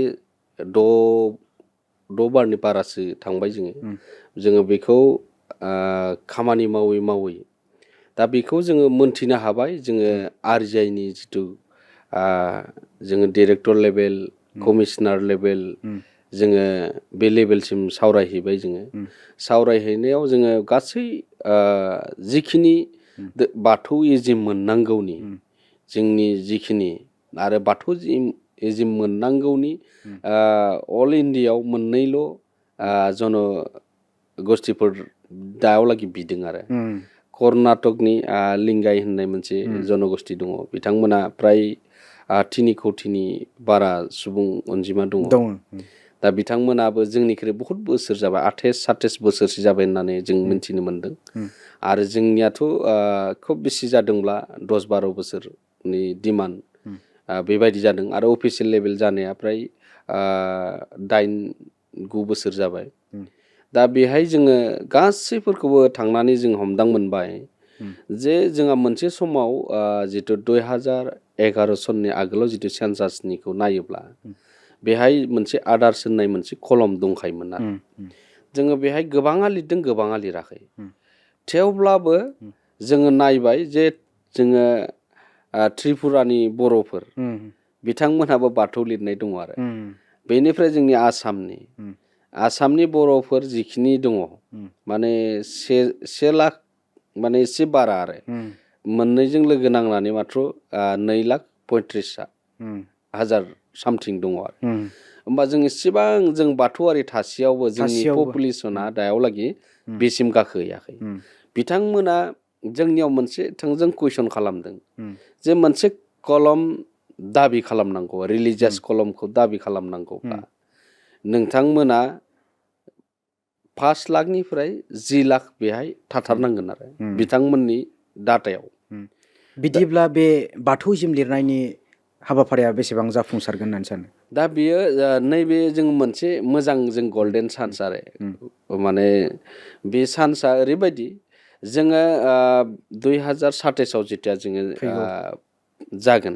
[SPEAKER 1] द' बारनि बारासो थांबाय जोङो बेखौ खामानि मावै मावै दा बेखौ जोङो मोनथिनो हाबाय। जोङो RGIनि जिथु जोङो डिरेक्टर लेभेल, कमिशनार लेभेल, जोङो बे लेभेलसिम सावरायहैबाय जोङो। सावरायहैनायाव जोङो गासै जिखिनि बाथौइजिम मोननांगौनि जोंनि जिखिनि आरो बाथौइजिम मोननांगौनि अल इण्डियायाव मोननैल' जनगोष्ठिफोर दायावलागि बिदों आरो। कर्नाटकनि लिंगाय होननाय मोनसे जनगोष्ठि दङ। बिथांमोना फ्राय 3 कौटिनि बारा सुबुं अनजिमा दङ। दा बिथांमोनाबो जोंनिख्रुइ बहुत बोसोर जाबाय, 28-27 बोसोरसो जाबाय होननानै जों मिन्थिनो मोन्दों। आरो जोंनियाथ' खोब बेसि जादोंब्ला 10-12 बोसोरनि डिमान्ड बेबायदि जादों। आरो अफिसियेल लेभेल जानाया फ्राय 8-9 बोसोर जाबाय। दा बेहाय जोङो गासैफोरखौबो थांनानै जों हमदां मोनबाय जे जोंहा मोनसे समाव जिथु 2011 सननि आगोलाव जिथु सेन्सासनिखौ नायोब्ला बेहाय मोनसे आदार्स होननाय मोनसे कलम दंखायोमोन आरो। जोङो बेहाय गोबाङा लिरदों, गोबाङा लिराखै। थेवब्लाबो जोङो नायबाय जे जोङो त्रिपुरानि बर'फोर बिथांमोनहाबो बाथौ लिरनाय दङ आरो। बेनिफ्राय जोंनि आसामनि बर'फोर जिखिनि दङ माने 1 लाख माने एसे बारा आरो। मोननैजों लोगो नांनानै माथ्र' 2,35,000 सामथिं दङ आरो। होमबा जों एसेबां जों बाथौआरि थासेयावबो जोंनि पपुलेसना दायावलागि बेसिम गाखोहैयाखै। बिथांमोना जोंनियाव मोनसे थोंजों कुइसन खालामदों जे मोनसे कलम दाबि खालामनांगौ, रिलिजियास कलमखौ दाबि खालामनांगौब्ला नोंथांमोना 5 लाखनिफ्राय 10 लाख बेहाय थाथारनांगोन आरो बिथांमोननि डाटायाव।
[SPEAKER 2] बिदिब्ला बे बाथौइजिम लिरनायनि हाबाफारिया बेसेबां जाफुंसारगोन होननानै सानो?
[SPEAKER 1] दा बियो नैबे जों मोनसे मोजां जों गल्डेन चान्स आरो। माने बे चान्सआ ओरैबायदि जोङो 2027 जेथिया जोङो जागोन,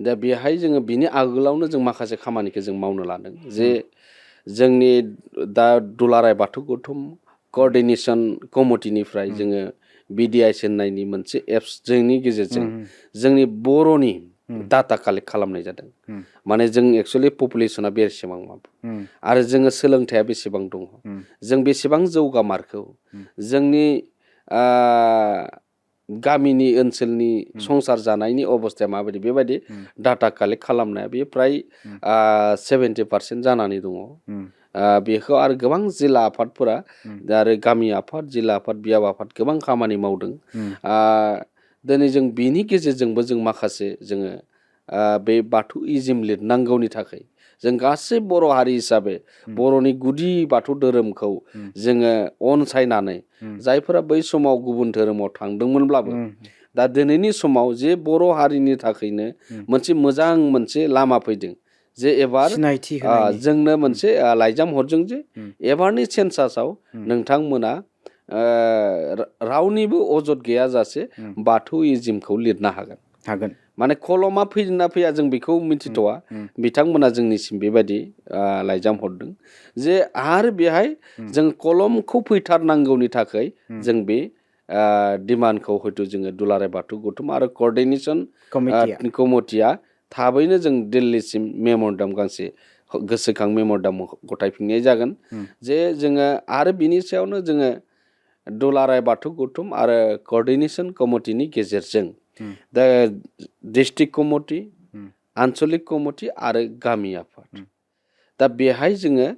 [SPEAKER 1] दा बेहाय जोङो बिनि आगोलावनो जों माखासे खामानिखौ जों मावनो लादों जे जोंनि दा दुलाराय बाथौ गौथुम क'अर्डिनेशन कमिटिनिफ्राय जोङो BDIS होननायनि मोनसे एप्स जोंनि गेजेरजों जोंनि बर'नि डाटा कालेक्ट खालामनाय जादों। माने जों एक्सुवेलि पपुलेसना बेसेबां आरो जोङो सोलोंथाइया बेसेबां दङ, जों बेसेबां जौगामारखौ, जोंनि गामिनि ओनसोलनि संसार जानायनि अबस्थाया माबायदि, बेबायदि डाटा कालेक्ट खालामनाया बे फ्राय 70% जानानै दङ। बेखौ आरो गोबां जिल्ला आफादफोरा आरो गामि आफाद, जिल्ला आफाद, बियाब आफाद गोबां खामानि मावदों। दिनै जों बिनि गेजेरजोंबो जों माखासे जोङो बे बाथौइजिम लिरनांगौनि थाखाय जों गासै बर' हारि हिसाबै बर'नि गुदि बाथौ धोरोमखौ जोङो अनसायनानै जायफोरा बै समाव गुबुन धोरोमाव थांदोंमोनब्लाबो दा दिनैनि समाव जे बर' हारिनि थाखायनो मोनसे मोजां मोनसे लामा फैदों जे एबार
[SPEAKER 2] सिनायथि होनायनि
[SPEAKER 1] जोंनो मोनसे लाइजाम हरदों जे एबारनि सेन्सासाव नोंथांमोना रावनिबो अजद गैयाजासे बाथौइजिमखौ लिरनो हागोन। माने कलमा फैदोंना फैया जों बेखौ मिथिथ'वा। बिथांमोना जोंनिसिम बेबायदि लाइजाम हरदों जे आरो बेहाय जों कलमखौ फैथारनांगौनि थाखाय जों बे डिमान्डखौ हयथ' जोङो दुलाराय बाथौ गौथुम आरो क'अर्डिनेशन कमिटिया थाबैनो जों दिल्लीसिम मेम'रेन्डाम गांसे गोसोखां मेम'रेन्डाम गथायफिननाय जागोन जे जोङो आरो बिनि सायावनो जोङो दुलाराय बाथौ गौथुम आरो क'अर्डिनेशन कमिटिनि गेजेरजों दा डिस्ट्रिक्ट कमिटि, आन्सलिक कमिटि आरो गामि आफाद, दा बेहाय जोङो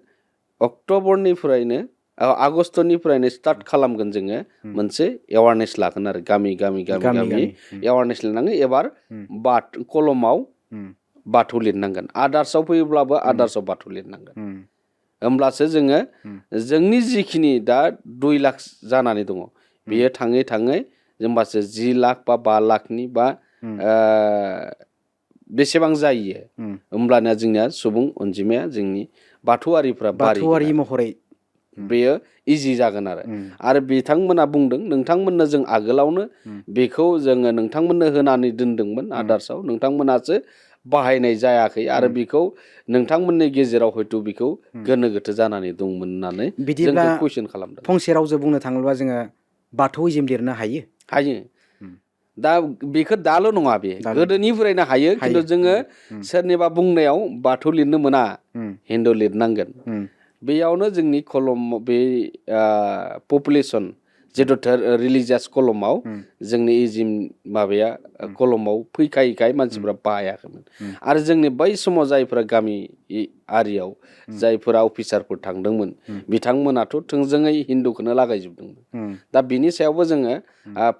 [SPEAKER 1] अक्ट'बरनिफ्रायनो आगस्ट'निफ्रायनो स्टार्ट खालामगोन जोङो मोनसे एवारनेस लागोन आरो गामि एवारनेस लानांगोन। एबार कलमाव बाथौ लिरनांगोन, आदार्सआव फैयोब्लाबो आदार्सआव बाथौ लिरनांगोन। होमब्लासो जोङो जोंनि जिखिनि दा 2 लाख जानानै दङ बेयो थाङै थाङै होमबासो 10 लाख बा 5 लाखनि बा बेसेबां जायो होमब्लाना जोंनिया सुबुं अनजिमाया जोंनि बाथौआरिफ्रा
[SPEAKER 2] बाथौआरि महरै
[SPEAKER 1] बेयो इजि जागोन आरो बिथांमोना बुंदों नोंथांमोननो जों आगोलावनो बेखौ जोङो नोंथांमोननो होनानै दोनदोंमोन आदार्सआव नोंथांमोनासो बाहायनाय जायाखै आरो बेखौ नोंथांमोननि गेजेराव हयथ' बेखौ गोनो गोथो जानानै दंमोन होननानै जोंखौ कुइसन खालामदों।
[SPEAKER 2] फंसे रावजों बुंनो थाङोब्ला जोङो बाथौइज्म लिरनो हायो।
[SPEAKER 1] दा बेखौ दाल' नङा बे गोदोनिफ्रायनो हायो खिन्थु जोङो सोरनिबा बुंनायाव बाथौ लिरनो मोना हिन्दु लिरनांगोन बेयावनो जोंनि कलम बे पपुलेसन जिथु रिलिजियास कलमाव जोंनि इजिम माबाया कलमाव फैखायैखाय मानसिफ्रा बाहायाखैमोन आरो जोंनि बै समाव जायफोरा गामि आरियाव जायफोरा अफिसारफोर थांदोंमोन बिथांमोनाथ' थोंजोङै हिन्दुखौनो लागायजोबदोंमोन। दा बिनि सायावबो जोङो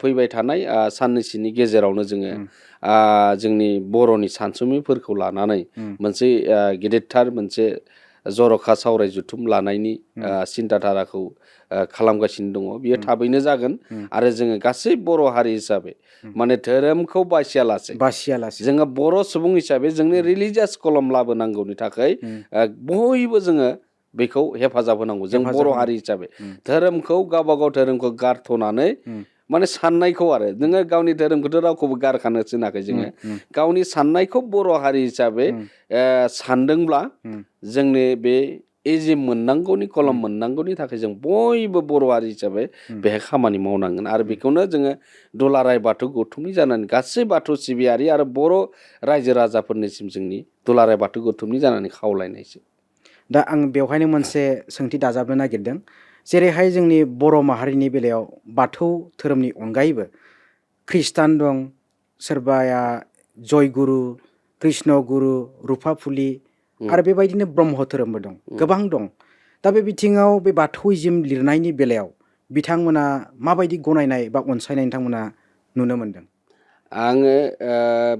[SPEAKER 1] फैबाय थानाय साननैसोनि गेजेरावनो जोङो जोंनि बर'नि सानसुमैफोरखौ लानानै मोनसे गेदेरथार मोनसे जर'खा सावराय जुथुम लानायनि सिन्थाधाराखौ खालामगासिनो दङ बियो थाबैनो जागोन आरो जोङो गासै बर' हारि हिसाबै माने धोरोमखौ बासियालासे जोङो बर' सुबुं हिसाबै जोंनि रिलिजियास कलम लाबोनांगौनि थाखाय बयबो जोङो बेखौ हेफाजाब होनांगौ जों बर' हारि हिसाबै धोरोमखौ गावबा गाव धोरोमखौ गारथ'नानै माने साननायखौ आरो नोङो गावनि धोरोमखौथ' रावखौबो गारखानो थिनाखै जोङो गावनि साननायखौ बर' हारि हिसाबै सानदोंब्ला जोंनि बे इजिम मोननांगौनि कलम मोननांगौनि थाखाय जों बयबो बर' हारि हिसाबै बेहाय खामानि मावनांगोन आरो बेखौनो जोङो दुलाराय बाथौ गौथुमनि जानानै गासै बाथौ सिबियारि आरो बर' रायजो राजाफोरनिसिम जोंनि दुलाराय बाथौ गौथुमनि जानानै खावलायनायसो।
[SPEAKER 2] दा आं बेवहायनो मोनसे सोंथि दाजाबनो नागिरदों जेरैहाय जोंनि बर' माहारिनि बेलायाव बाथौ धोरोमनि अनगायैबो ख्रिस्टान दं सोरबाया जयगुरु कृष्ण गुरु रुफाफुलि आरो बेबायदिनो ब्रह्म धोरोमबो दं गोबां दं। दा बे बिथिङाव बे बाथौइज्म लिरनायनि बेलायाव बिथांमोना माबायदि गनायनाय बा अनसायनाय नोंथांमोना नुनो मोनदों?
[SPEAKER 1] आङो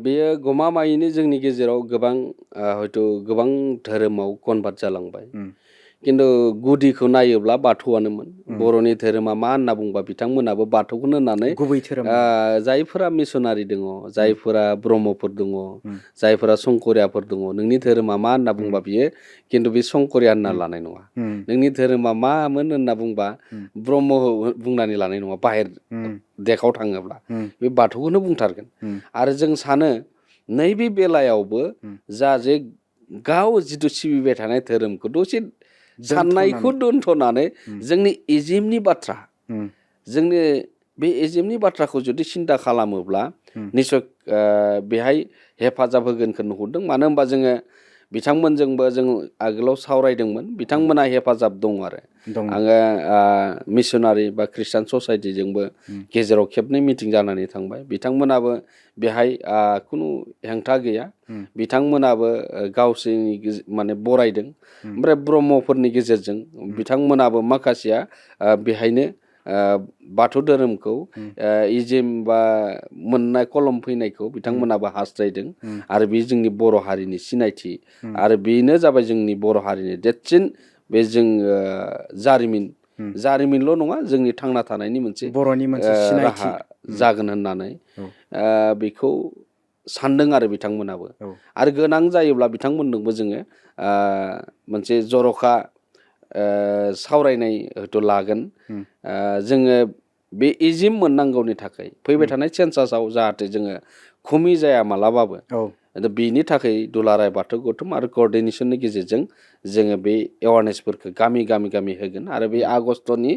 [SPEAKER 1] बेयो गमामायैनो जोंनि गेजेराव गोबां हयथ' गोबां धोरोमाव कनभार्ट जालांबाय खिन्थु गुदिखौ नायोब्ला बाथौआनोमोन बर'नि धोरोमा मा होनना बुंबा बिथांमोनाबो बाथौखौनो होननानै
[SPEAKER 2] गुबै धोरोम
[SPEAKER 1] जायफोरा मिसनारि दङ जायफोरा ब्रह्मफोर दङ जायफोरा संकरियाफोर दङ नोंनि धोरोमा मा होनना बुंबा बियो खिन्थु बे संकरिया होनना लानाय नङा नोंनि धोरोमा मामोन होनना बुंबा ब्रह्म बुंनानै लानाय नङा बाहेर देखाव थाङोब्ला बे बाथौखौनो बुंथारगोन आरो जों सानो नैबे बेलायावबो जा जे गाव जिथु सिबिबाय थानाय धोरोमखौ दसे साननायखौ दोनथ'नानै जोंनि इजिमनि बाथ्रा जोंनि बे इजिमनि बाथ्राखौ जुदि सिन्था खालामोब्ला निसय बेहाय हेफाजाब होगोनखौ नुहुरदों मानो होनबा जोङो बिथांमोनजोंबो जों आगोलाव सावरायदोंमोन बिथांमोना हेफाजाब दं आरो आङो मिसनारि बा ख्रिस्टान ससाइटिजोंबो गेजेराव खेबनै मिटिं जानानै थांबाय बिथांमोनाबो बेहाय खुनु हेंथा गैया बिथांमोनाबो गावसोरनि माने बरायदों ओमफ्राय ब्रह्मफोरनि गेजेरजों बिथांमोनाबो माखासेया बेहायनो बाथौ धोरोमखौ इजिम बा मोननाय कलम फैनायखौ बिथांमोनाबो हास्थायदों आरो बे जोंनि बर' हारिनि सिनायथि आरो बेनो जाबाय जोंनि बर' हारिनि देरसिन बे जों जारिमिनल' नङा जोंनि थांना थानायनि मोनसे
[SPEAKER 2] बर'नि मोनसे
[SPEAKER 1] राहा जागोन होननानै बेखौ सानदों आरो बिथांमोनाबो आरो गोनां जायोब्ला बिथांमोननोबो जोङो मोनसे जर'खा सावरायनाय हयथ' लागोन जोङो बे इजिम मोननांगौनि थाखाय फैबाय थानाय सेन्सासाव जाहाथे जोङो खमि जाया मालाबाबो बेनि थाखाय दुलाराय बाथौ गौथुम आरो कअर्डिनेसननि गेजेरजों जोङो बे एवारनेसफोरखौ गामि होगोन आरो बे आगस्टनि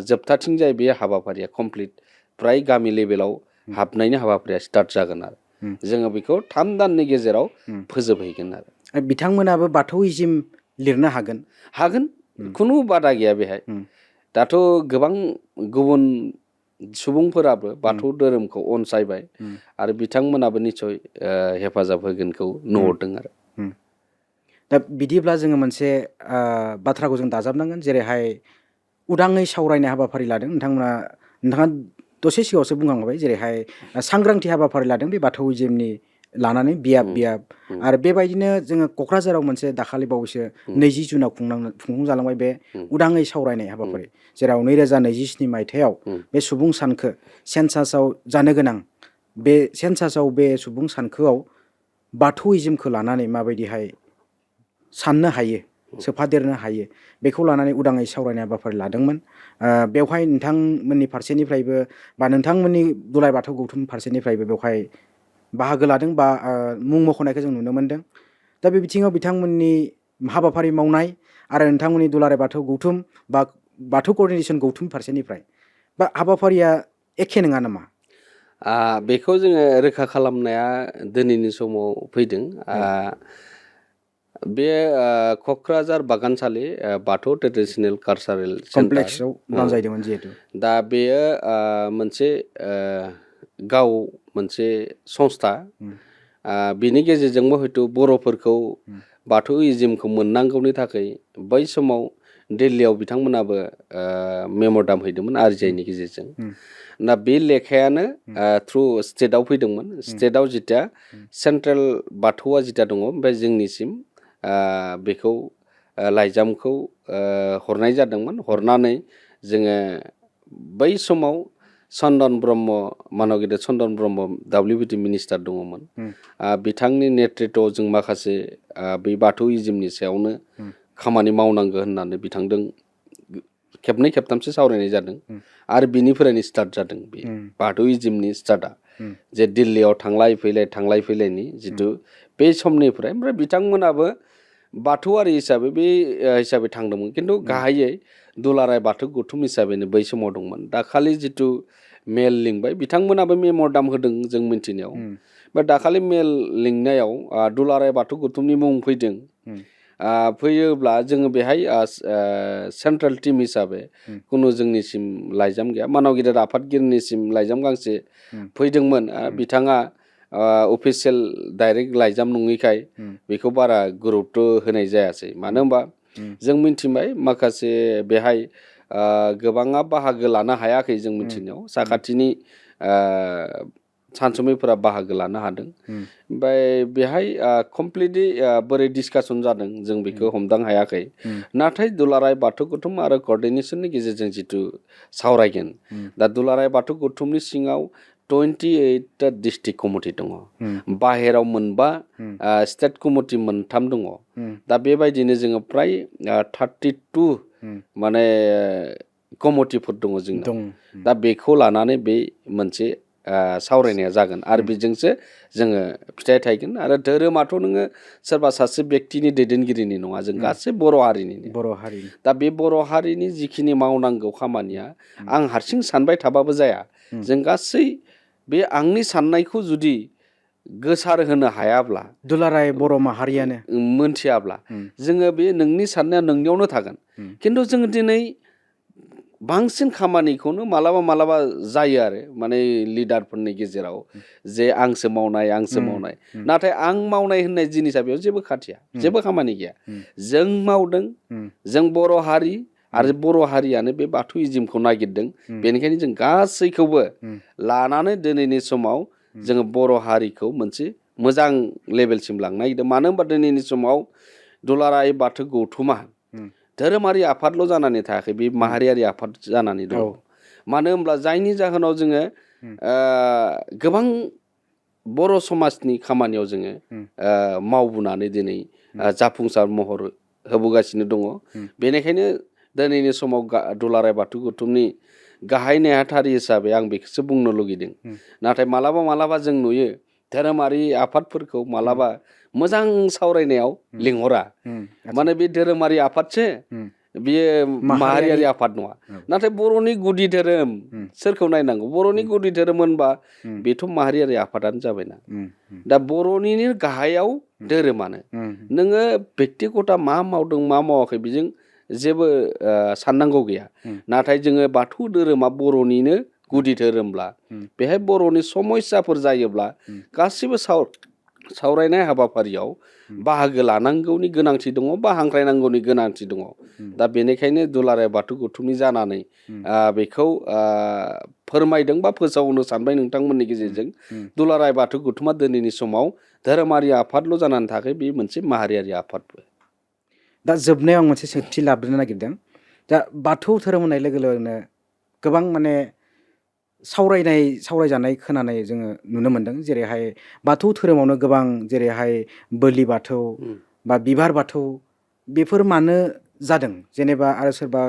[SPEAKER 1] जोबथाथिंजाय बे हाबाफारिया कमप्लिट फ्राय गामि लेभेलाव हाबनायनि हाबाफारिया स्टार्ट जागोन आरो जोङो बेखौ 3 दाननि गेजेराव फोजोबहैगोन आरो
[SPEAKER 2] बिथांमोनाबो बाथौइज्म लिरनो हागोन
[SPEAKER 1] खुनु बादा गैया बेहाय दाथ' गोबां गुबुन सुबुंफोराबो बाथौ धोरोमखौ अनसायबाय आरो बिथांमोनाबो निसय हेफाजाब होगोनखौ नुहुरदों आरो
[SPEAKER 2] दा बिदिब्ला जोङो मोनसे बाथ्राखौ जों दाजाबनांगोन जेरैहाय उदाङै सावरायनाय हाबाफारि लादों नोंथाङा दसे सिगाङावसो बुंलांबाय जेरैहाय सांग्रांथि हाबाफारि लादों बे बाथौइज्मनि लानानै बियाब आरो बेबायदिनो जोङो क'क्राझाराव मोनसे दाखालि बावैसो 20 जुनाव खुंफुंजालांबाय बे उदाङै सावरायनाय हाबाफारि जेराव 2027 मायथाइयाव बे सुबुं सानखो सेन्सासाव जानो गोनां बे सेन्सासाव बे सुबुं सानखोआव बाथौइज्मखौ लानानै माबायदिहाय साननो हायो सोफादेरनो हायो बेखौ लानानै उदाङै सावरायनाय हाबाफारि लादोंमोन। बेवहाय नोंथांमोननि फारसेनिफ्रायबो बा नोंथांमोननि दुलाराय बाथौ गौथुम फारसेनिफ्रायबो बेवहाय बाहागो लादों बा मुं मख'नायखौ जों नुनो मोनदों। दा बे बिथिङाव बिथांमोननि हाबाफारि मावनाय आरो नोंथांमोननि दुलाराय बाथौ गौथुम बा बाथौ कोअर्डिनेसन गौथुम फारसेनिफ्राय बा हाबाफारिया एखे नङा नामा?
[SPEAKER 1] बेखौ जोङो रोखा खालामनाया दिनैनि समाव फैदों। बे क'क्राझार बागानसालि बाथौ ट्रेडिसनेल कालचारेल सेन्टार
[SPEAKER 2] कमप्लेक्सआव बानजायदोंमोन जिहेतु।
[SPEAKER 1] दा बेयो मोनसे गाव मोनसे संस्था। बिनि गेजेरजोंबो हयथ' बर'फोरखौ बाथौइजिमखौ मोननांगौनि थाखाय बै समाव दिल्लीयाव बिथांमोनाबो मेम'रेन्डाम हैदोंमोन आरजिआइनि गेजेरजों। दा बे लेखायानो थ्रु स्टेटआव फैदोंमोन। स्टेटआव जिथिया सेन्ट्रेल बाथौआ जिथिया दङ ओमफ्राय जोंनिसिम बेखौ लाइजामखौ हरनाय जादोंमोन। हरनानै जोङो बै समाव चन्दन ब्रह्म मानगिरि चन्दन ब्रह्म WBT मिनिस्टार दङमोन। बिथांनि नेतृत्वआव जों माखासे बै बाथौइजिमनि सायावनो खामानि मावनांगौ होननानै बिथांजों खेबनै खेबथामसो सावरायनाय जादों। आरो बिनिफ्रायनो स्टार्ट जादों बे बाथौइजिमनि स्टार्टआ जे दिल्लीयाव थांलाय फैलायनि जिथु बे समनिफ्राय ओमफ्राय बिथांमोनाबो बाथौआरि हिसाबै बे हिसाबै थांदोंमोन। खिन्थु गाहायै दुलाराय बाथौ गौथुम हिसाबैनो बै समाव दंमोन। दाखालि जिथु मेल लिंबाय बिथांमोनाबो मेम'रेन्डाम होदों जों मिन्थिनायाव। बे दाखालि मेल लिंनायाव दुलाराय बाथौ गौथुमनि मुं फैदों। फैयोब्ला जोङो बेहाय सेन्ट्रेल टिम हिसाबै खुनु जोंनिसिम लाइजाम गैया। मानव गिदिर आफादगिरिनिसिम लाइजाम गांसे फैदोंमोन। बिथाङा अफिसियेल डाइरेक्ट लाइजाम नङैखाय बेखौ बारा गुरुत्त' होनाय जायासै। मानो होनबा जों मिन्थिबाय माखासे बेहाय गोबाङा बाहागो लानो हायाखै जों मिन्थिनायाव। साखाथिनि सानसुमैफोरा बाहागो लानो हादों। ओमफ्राय बेहाय कमप्लिटलि बोरै डिसकासन जादों जों बेखौ हमदां हायाखै। नाथाय दुलाराय बाथौ गौथुम आरो क'र्डिनेसननि गेजेरजों जिथु सावरायगोन। दा दुलाराय बाथौ गौथुमनि सिङाव 28टा डिस्ट्रिक्ट कमिटि दङ। बाहेराव 5 स्टेट कमिटि 3 दङ। दा बेबायदिनो जोङो फ्राय 32 माने कमिटिफोर दङ जोंनाव। दा बेखौ लानानै बे मोनसे सावरायनाया जागोन आरो बेजोंसो जोङो फिथाइ थायगोन। आरो धोरोमाथ' नोङो सोरबा सासे बेक्तिनि दैदेनगिरिनि नङा, जों गासै बर' हारिनिनो। दा बे बर' हारिनि जिखिनि मावनांगौ खामानिया आं हारसिं सानबाय थाबाबो जाया। जों गासै बे आंनि साननायखौ जुदि गोसार होनो हायाब्ला,
[SPEAKER 2] दुलाराय बर' माहारियानो
[SPEAKER 1] मोनथियाब्ला जोङो बे नोंनि साननाया नोंनियावनो थागोन। खिन्थु जोङो दिनै बांसिन खामानिखौनो मालाबा जायो आरो माने लिडारफोरनि गेजेराव जे आंसो मावनाय। नाथाय आं मावनाय होननाय जिनिसा बेयाव जेबो खाथिया, जेबो खामानि गैया। जों मावदों, जों बर' हारि आरो बर' हारियानो बे बाथौइजिमखौ नागिरदों। बेनिखायनो जों गासैखौबो लानानै दिनैनि समाव जोङो बर' हारिखौ मोनसे मोजां लेभेलसिम लांनो नागिरदों। मानो होनबा दिनैनि समाव दुलाराय बाथौ गौथुमा धोरोमारि आफादल' जानानै थायाखै, बे माहारियारि आफाद जानानै दङ। मानो होनब्ला जायनि जाहोनाव जोङो गोबां बर' समाजनि खामानियाव जोङो मावबोनानै दिनै जाफुंसार महर होबोगासिनो दङ। बेनिखायनो दिनैनि समाव दुलाराय बाथौ गौथुमनि गाहाय नेहाथारि हिसाबै आं बेखौसो बुंनो लुगैदों। नाथाय मालाबा जों नुयो धोरोमारि आफादफोरखौ मालाबा मोजां सावरायनायाव लिंहरा। माने बे धोरोमारि आफादसो, बियो माहारियारि आफाद नङा। नाथाय बर'नि गुदि धोरोम सोरखौ नायनांगौ? बर'नि गुदि धोरोम होनबा बेथ' माहारियारि आफादानो जाबायना। दा बर'निनो गाहायाव धोरोमानो। नोङो बेक्तिगता मा मावदों मा मावाखै बेजों जेबो साननांगौ गैया। नाथाय जोङो बाथौ धोरोमा बर'निनो गुदि धोरोमब्ला बेहाय बर'नि समस्याफोर जायोब्ला गासिबो सावरायनाय हाबाफारियाव बाहागो लानांगौनि गोनांथि दङ बा हांख्रायनांगौनि गोनांथि दङ। दा बेनिखायनो दुलाराय बाथौ गौथुमनि जानानै बेखौ फोरमायदों बा फोसावनो सानबाय नोंथांमोननि गेजेरजों। दुलाराय बाथौ गौथुमा दिनैनि समाव धोरोमारि आफादल' जानानै थायाखै, बे मोनसे माहारियारि आफादबो।
[SPEAKER 2] दा जोबनायाव आं मोनसे सोंथि लाबोनो नागिरदों। दा बाथौ धोरोम होननाय लोगो लोगोनो गोबां माने सावरायजानाय खोनानाय जोङो नुनो मोनदों। जेरैहाय बाथौ धोरोमावनो गोबां जेरैहाय बोलि बाथौ बा बिबार बाथौ बेफोर मानो जादों जेनेबा आरो सोरबा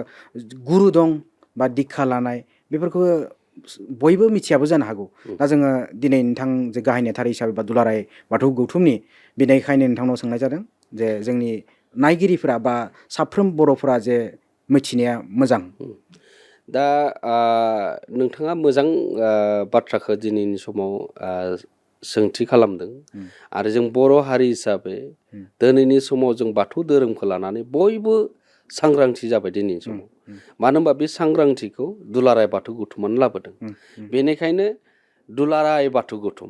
[SPEAKER 2] गुरु दं बा दिक्षा लानाय बेफोरखौ बयबो मिथियाबो जानो हागौ। दा जोङो दिनै नोंथां जे गाहाय नेथारि हिसाबै बा दुलाराय बाथौ गौथुमनि बेनिखायनो नोंथांनाव सोंनाय जादों जे जोंनि नायगिरिफोरा बा साफ्रोम बर'फोरा जे मिथिनाया मोजां।
[SPEAKER 1] दा नोंथाङा मोजां बाथ्राखौ दिनैनि समाव सोंथि खालामदों आरो जों बर' हारि हिसाबै दिनैनि समाव जों बाथौ धोरोमखौ लानानै बयबो सांग्रांथि जाबाय दिनैनि समाव। मानो होनबा बे सांग्रांथिखौ दुलाराय बाथौ गौथुमानो लाबोदों। बेनिखायनो दुलाराय बाथौ गौथुम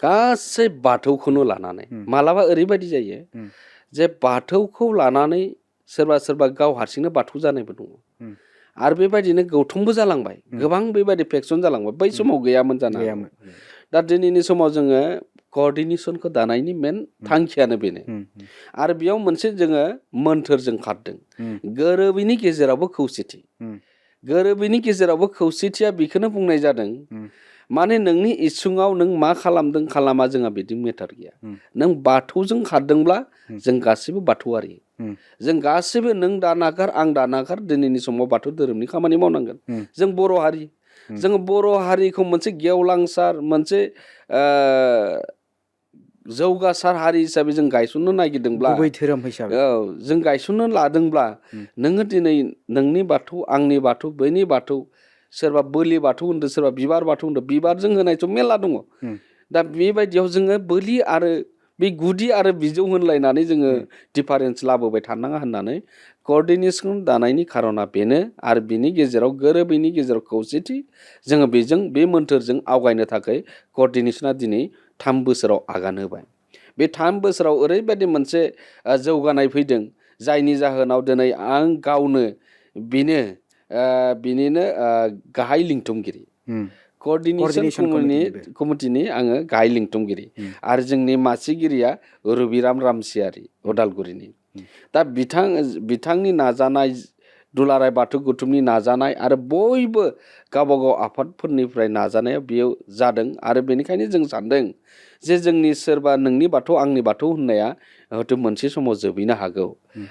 [SPEAKER 1] गासै बाथौखौनो लानानै मालाबा ओरैबायदि जायो जे बाथौखौ लानानै सोरबा सोरबा गाव हारसिंनो बाथौ जानायबो दङ आरो बेबायदिनो गौथुमबो जालांबाय। गोबां बेबायदि फेक्सन जालांबाय। बै समाव गैयामोन जानो हागौ। दा दिनैनि समाव जोङो कअर्डिनेसनखौ दानायनि मेन थांखियानो बेनो आरो बेयाव मोनसे जोङो मोन्थोरजों खारदों गोरोबैनि गेजेरावबो खौसेथि। गोरोबैनि गेजेरावबो खौसेथिया बेखौनो बुंनाय जादों माने नोंनि इसुङाव नों मा खालामदों खालामा जोंहा बिदि मेटार गैया। नों बाथौजों खारदोंब्ला जों गासैबो बाथौआरि। जों गासैबो नों दा नागार आं दा नागार दिनैनि समाव बाथौ धोरोमनि खामानि मावनांगोन। जों बर' हारि। जोङो बर' हारिखौ मोनसे गेवलांसार मोनसे जौगासार हारि हिसाबै जों गायसननो नागिरदोंब्ला
[SPEAKER 2] गुबै धोरोम हिसाबै
[SPEAKER 1] जों गायसननो लादोंब्ला नोङो दिनै नोंनि बाथौ आंनि बाथौ बैनि बाथौ सोरबा बोलि बाथौ होनदों सोरबा बिबार बाथौ होनदों बिबारजों होनायथ' मेरला दङ। दा बेबायदियाव जोङो बोलि आरो बे गुदि आरो बिजौ होनलायनानै जोङो डिफारेन्स लाबोबाय थानाङा होननानै कअर्डिनेसन दानायनि खारना बेनो आरो बिनि गेजेराव गोरोबैनि गेजेराव खौसेथि जोङो बेजों बे मोन्थोरजों आवगायनो थाखाय कअर्डिनेसना दिनै 3 बोसोराव आगान होबाय। बे 3 बोसोराव ओरैबायदि मोनसे जौगानाय फैदों जायनि जाहोनाव दिनै आं गावनो बिनिनो गाहाय लिंथुमगिरि कअर्डिनेसन कमिटिनि आङो गाहाय लिंथुमगिरि आरो जोंनि मासिगिरिया रबिराम रामसियारि उदालगुरिनि। दा बिथांनि नाजानाय दुलाराय बाथौ गौथुमनि नाजानाय आरो बयबो गावबा गाव आफादफोरनिफ्राय नाजानाया बेयाव जादों आरो बेनिखायनो जों सानदों जे जोंनि सोरबा नोंनि बाथौ आंनि बाथौ होननाया हयथ' मोनसे समाव जोबहैनो हागौ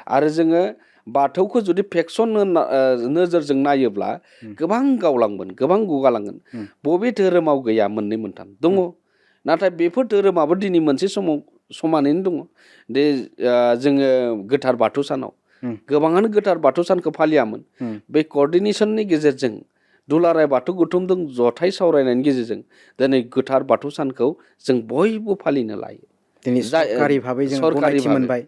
[SPEAKER 1] आरो जोङो बाथौखौ जुदि फेक्सन नोजोरजों नायोब्ला गोबां गावलांगोन गोबां गुगालांगोन। बबे धोरोमाव गैया मोननै मोनथाम दङ नाथाय बेफोर धोरोमाबो दिनै मोनसे समाव समानैनो दङ। दे जोङो गोथार बाथौ सानाव गोबाङानो गोथार बाथौ सानखौ फालियामोन। बे कअर्डिनेसननि गेजेरजों दुलाराय बाथौ गौथुमजों जथाय सावरायनायनि गेजेरजों दिनै गोथार बाथौ सानखौ जों बयबो फालिनो लायो।
[SPEAKER 2] दिनै सरकारि भाबै जों गनायथि मोनबाय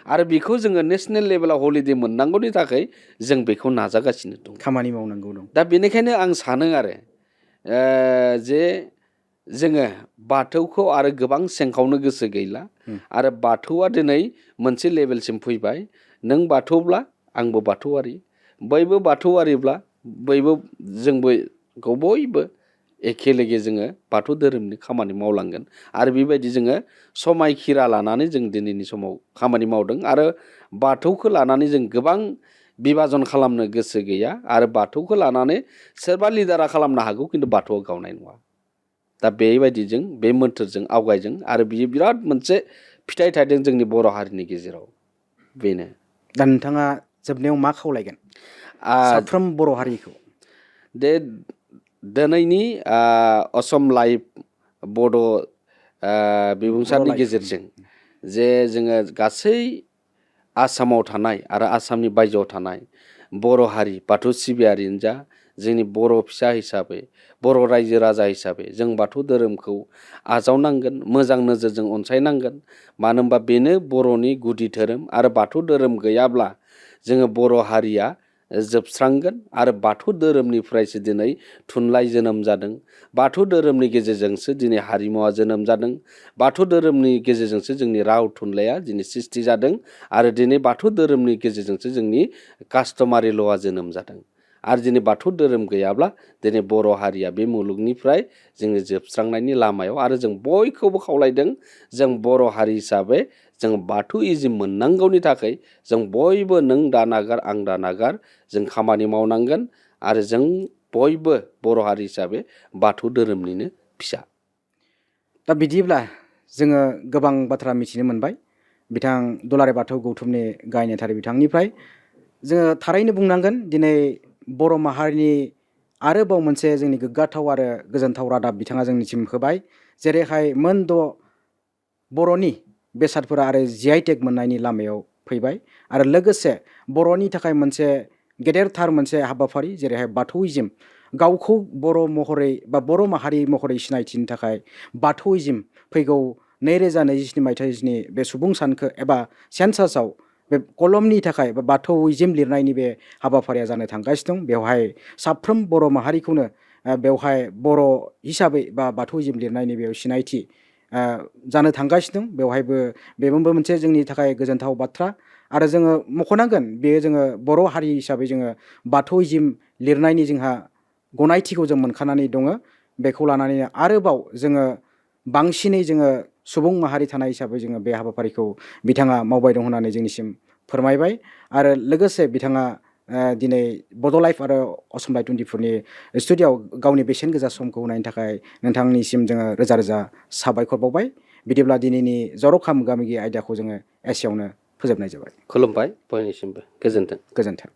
[SPEAKER 1] आरो बेखौ जोङो नेसनेल लेभेलाव हलिडे मोननांगौनि थाखाय जों बेखौ नाजागासिनो दं।
[SPEAKER 2] खामानि मावनांगौ दं।
[SPEAKER 1] दा बेनिखायनो आं सानो आरो जे जोङो बाथौखौ आरो गोबां सेंखावनो गोसो गैला आरो बाथौआ दिनै मोनसे लेभेलसिम फैबाय। नों बाथौब्ला आंबो बाथौआरि बयबो बाथौआरिब्ला जोंबो बयबो एखे लेगे जोङो बाथौ धोरोमनि खामानि मावलांगोन आरो बेबायदि जोङो समायखिरा लानानै जों दिनैनि समाव खामानि मावदों आरो बाथौखौ लानानै जों गोबां बिभाजन खालामनो गोसो गैया आरो बाथौखौ लानानै सोरबा लिडारा खालामनो हागौ खिन्थु बाथौआ गावनाय नङा। दा बेबायदिजों बे मोन्थोरजों आवगायजों आरो बियो बिराद मोनसे फिथाइ थायदों जोंनि बर' हारिनि गेजेराव बेनो।
[SPEAKER 2] दा नोंथाङा जोबनायाव मा खावलायगोन साफ्रोम बर' हारिखौ?
[SPEAKER 1] दिनैनि असम लाइभ बड' बिबुंसारनि गेजेरजों जे जोङो गासै आसामाव थानाय आरो आसामनि बायजोआव थानाय बर' हारि बाथौ सिबियारियानो जा जोंनि बर' फिसा हिसाबै बर' रायजो राजा हिसाबै जों बाथौ धोरोमखौ आजावनांगोन मोजां नोजोरजों अनसायनांगोन। मानो होनबा बेनो बर'नि गुदि धोरोम आरो बाथौ धोरोम गैयाब्ला जोङो बर' हारिया जोबस्रांगोन आरो बाथौ धोरोमनिफ्रायसो दिनै थुनलाइ जोनोम जादों। बाथौ धोरोमनि गेजेरजोंसो दिनै हारिमुवा जोनोम जादों। बाथौ धोरोमनि गेजेरजोंसो जोंनि राव थुनलाइया दिनै सृष्टि जादों आरो दिनै बाथौ धोरोमनि गेजेरजोंसो जोंनि कास्टमारि ल'आ जोनोम जादों आरो दिनै बाथौ धोरोम गैयाब्ला दिनै बर' हारिया बे मुलुगनिफ्राय जोङो जोबस्रांनायनि लामायाव आरो जों बयखौबो खावलायदों जों बर' हारि हिसाबै जों बाथौइजिम मोननांगौनि थाखाय जों बयबो नों दा नागार आं दा नागार जों खामानि मावनांगोन आरो जों बयबो बर' हारि हिसाबै बाथौ धोरोमनिनो फिसा।
[SPEAKER 2] दा बिदिब्ला जोङो गोबां बाथ्रा मिथिनो मोनबाय बिथां दुलाराय बाथौ गौथुमनि गाहाय नेहाथारि बिथांनिफ्राय जोङो थारैनो बुंनांगोन दिनै बर' माहारिनि आरोबाव मोनसे जोंनि गोग्गाथाव आरो गोजोनथाव रादाब बिथाङा जोंनिसिम होबाय। जेरैहाय मोन 6 बर'नि बेसादफोरा आरो GI टेग मोननायनि लामायाव फैबाय आरो लोगोसे बर'नि थाखाय मोनसे गेदेरथार मोनसे हाबाफारि जेरैहाय बाथौइज्म गावखौ बर' महरै बा बर' माहारि महरै सिनायथिनो थाखाय बाथौइज्म फैगौ 2027 मायथाइनि बे सुबुं सानखो एबा सेन्सासआव बे कलमनि थाखाय बा बाथौइज्म लिरनायनि बे हाबाफारिया जानो थांगासिनो दं। बेवहाय साफ्रोम बर' माहारिखौनो बेवहाय बर' हिसाबै बा बाथौइज्म लिरनायनि बेयाव सिनायथि जानो थांगासिनो दं। बेवहायबो बेबो मोनसे जोंनि थाखाय गोजोनथाव बाथ्रा आरो जोङो मख'नांगोन बेयो जोङो बर' हारि हिसाबै जोङो बाथौइज्म लिरनायनि जोंहा गनायथिखौ जों मोनखानानै दङ। बेखौ लानानैनो आरोबाव जोङो बांसिनै जोङो सुबुं माहारि थानाय हिसाबै जोङो बे हाबाफारिखौ बिथाङा मावबाय दं होननानै जोंनिसिम फोरमायबाय आरो लोगोसे बिथाङा दिनै बड' लाइफ आरो असम लाइफ 24नि स्टुडिय'आव गावनि बेसेन गोसा समखौ होनायनि थाखाय नोंथांनिसिम जोङो रोजा रोजा साबायखर बावबाय। बिदिब्ला दिनैनि जर'खा मोगा मोगि आयदाखौ जोङो एसेयावनो फोजोबनाय जाबाय।
[SPEAKER 1] खुलुमबाय बयनिसिमबो गोजोन्थों।
[SPEAKER 2] गोजोन्थों।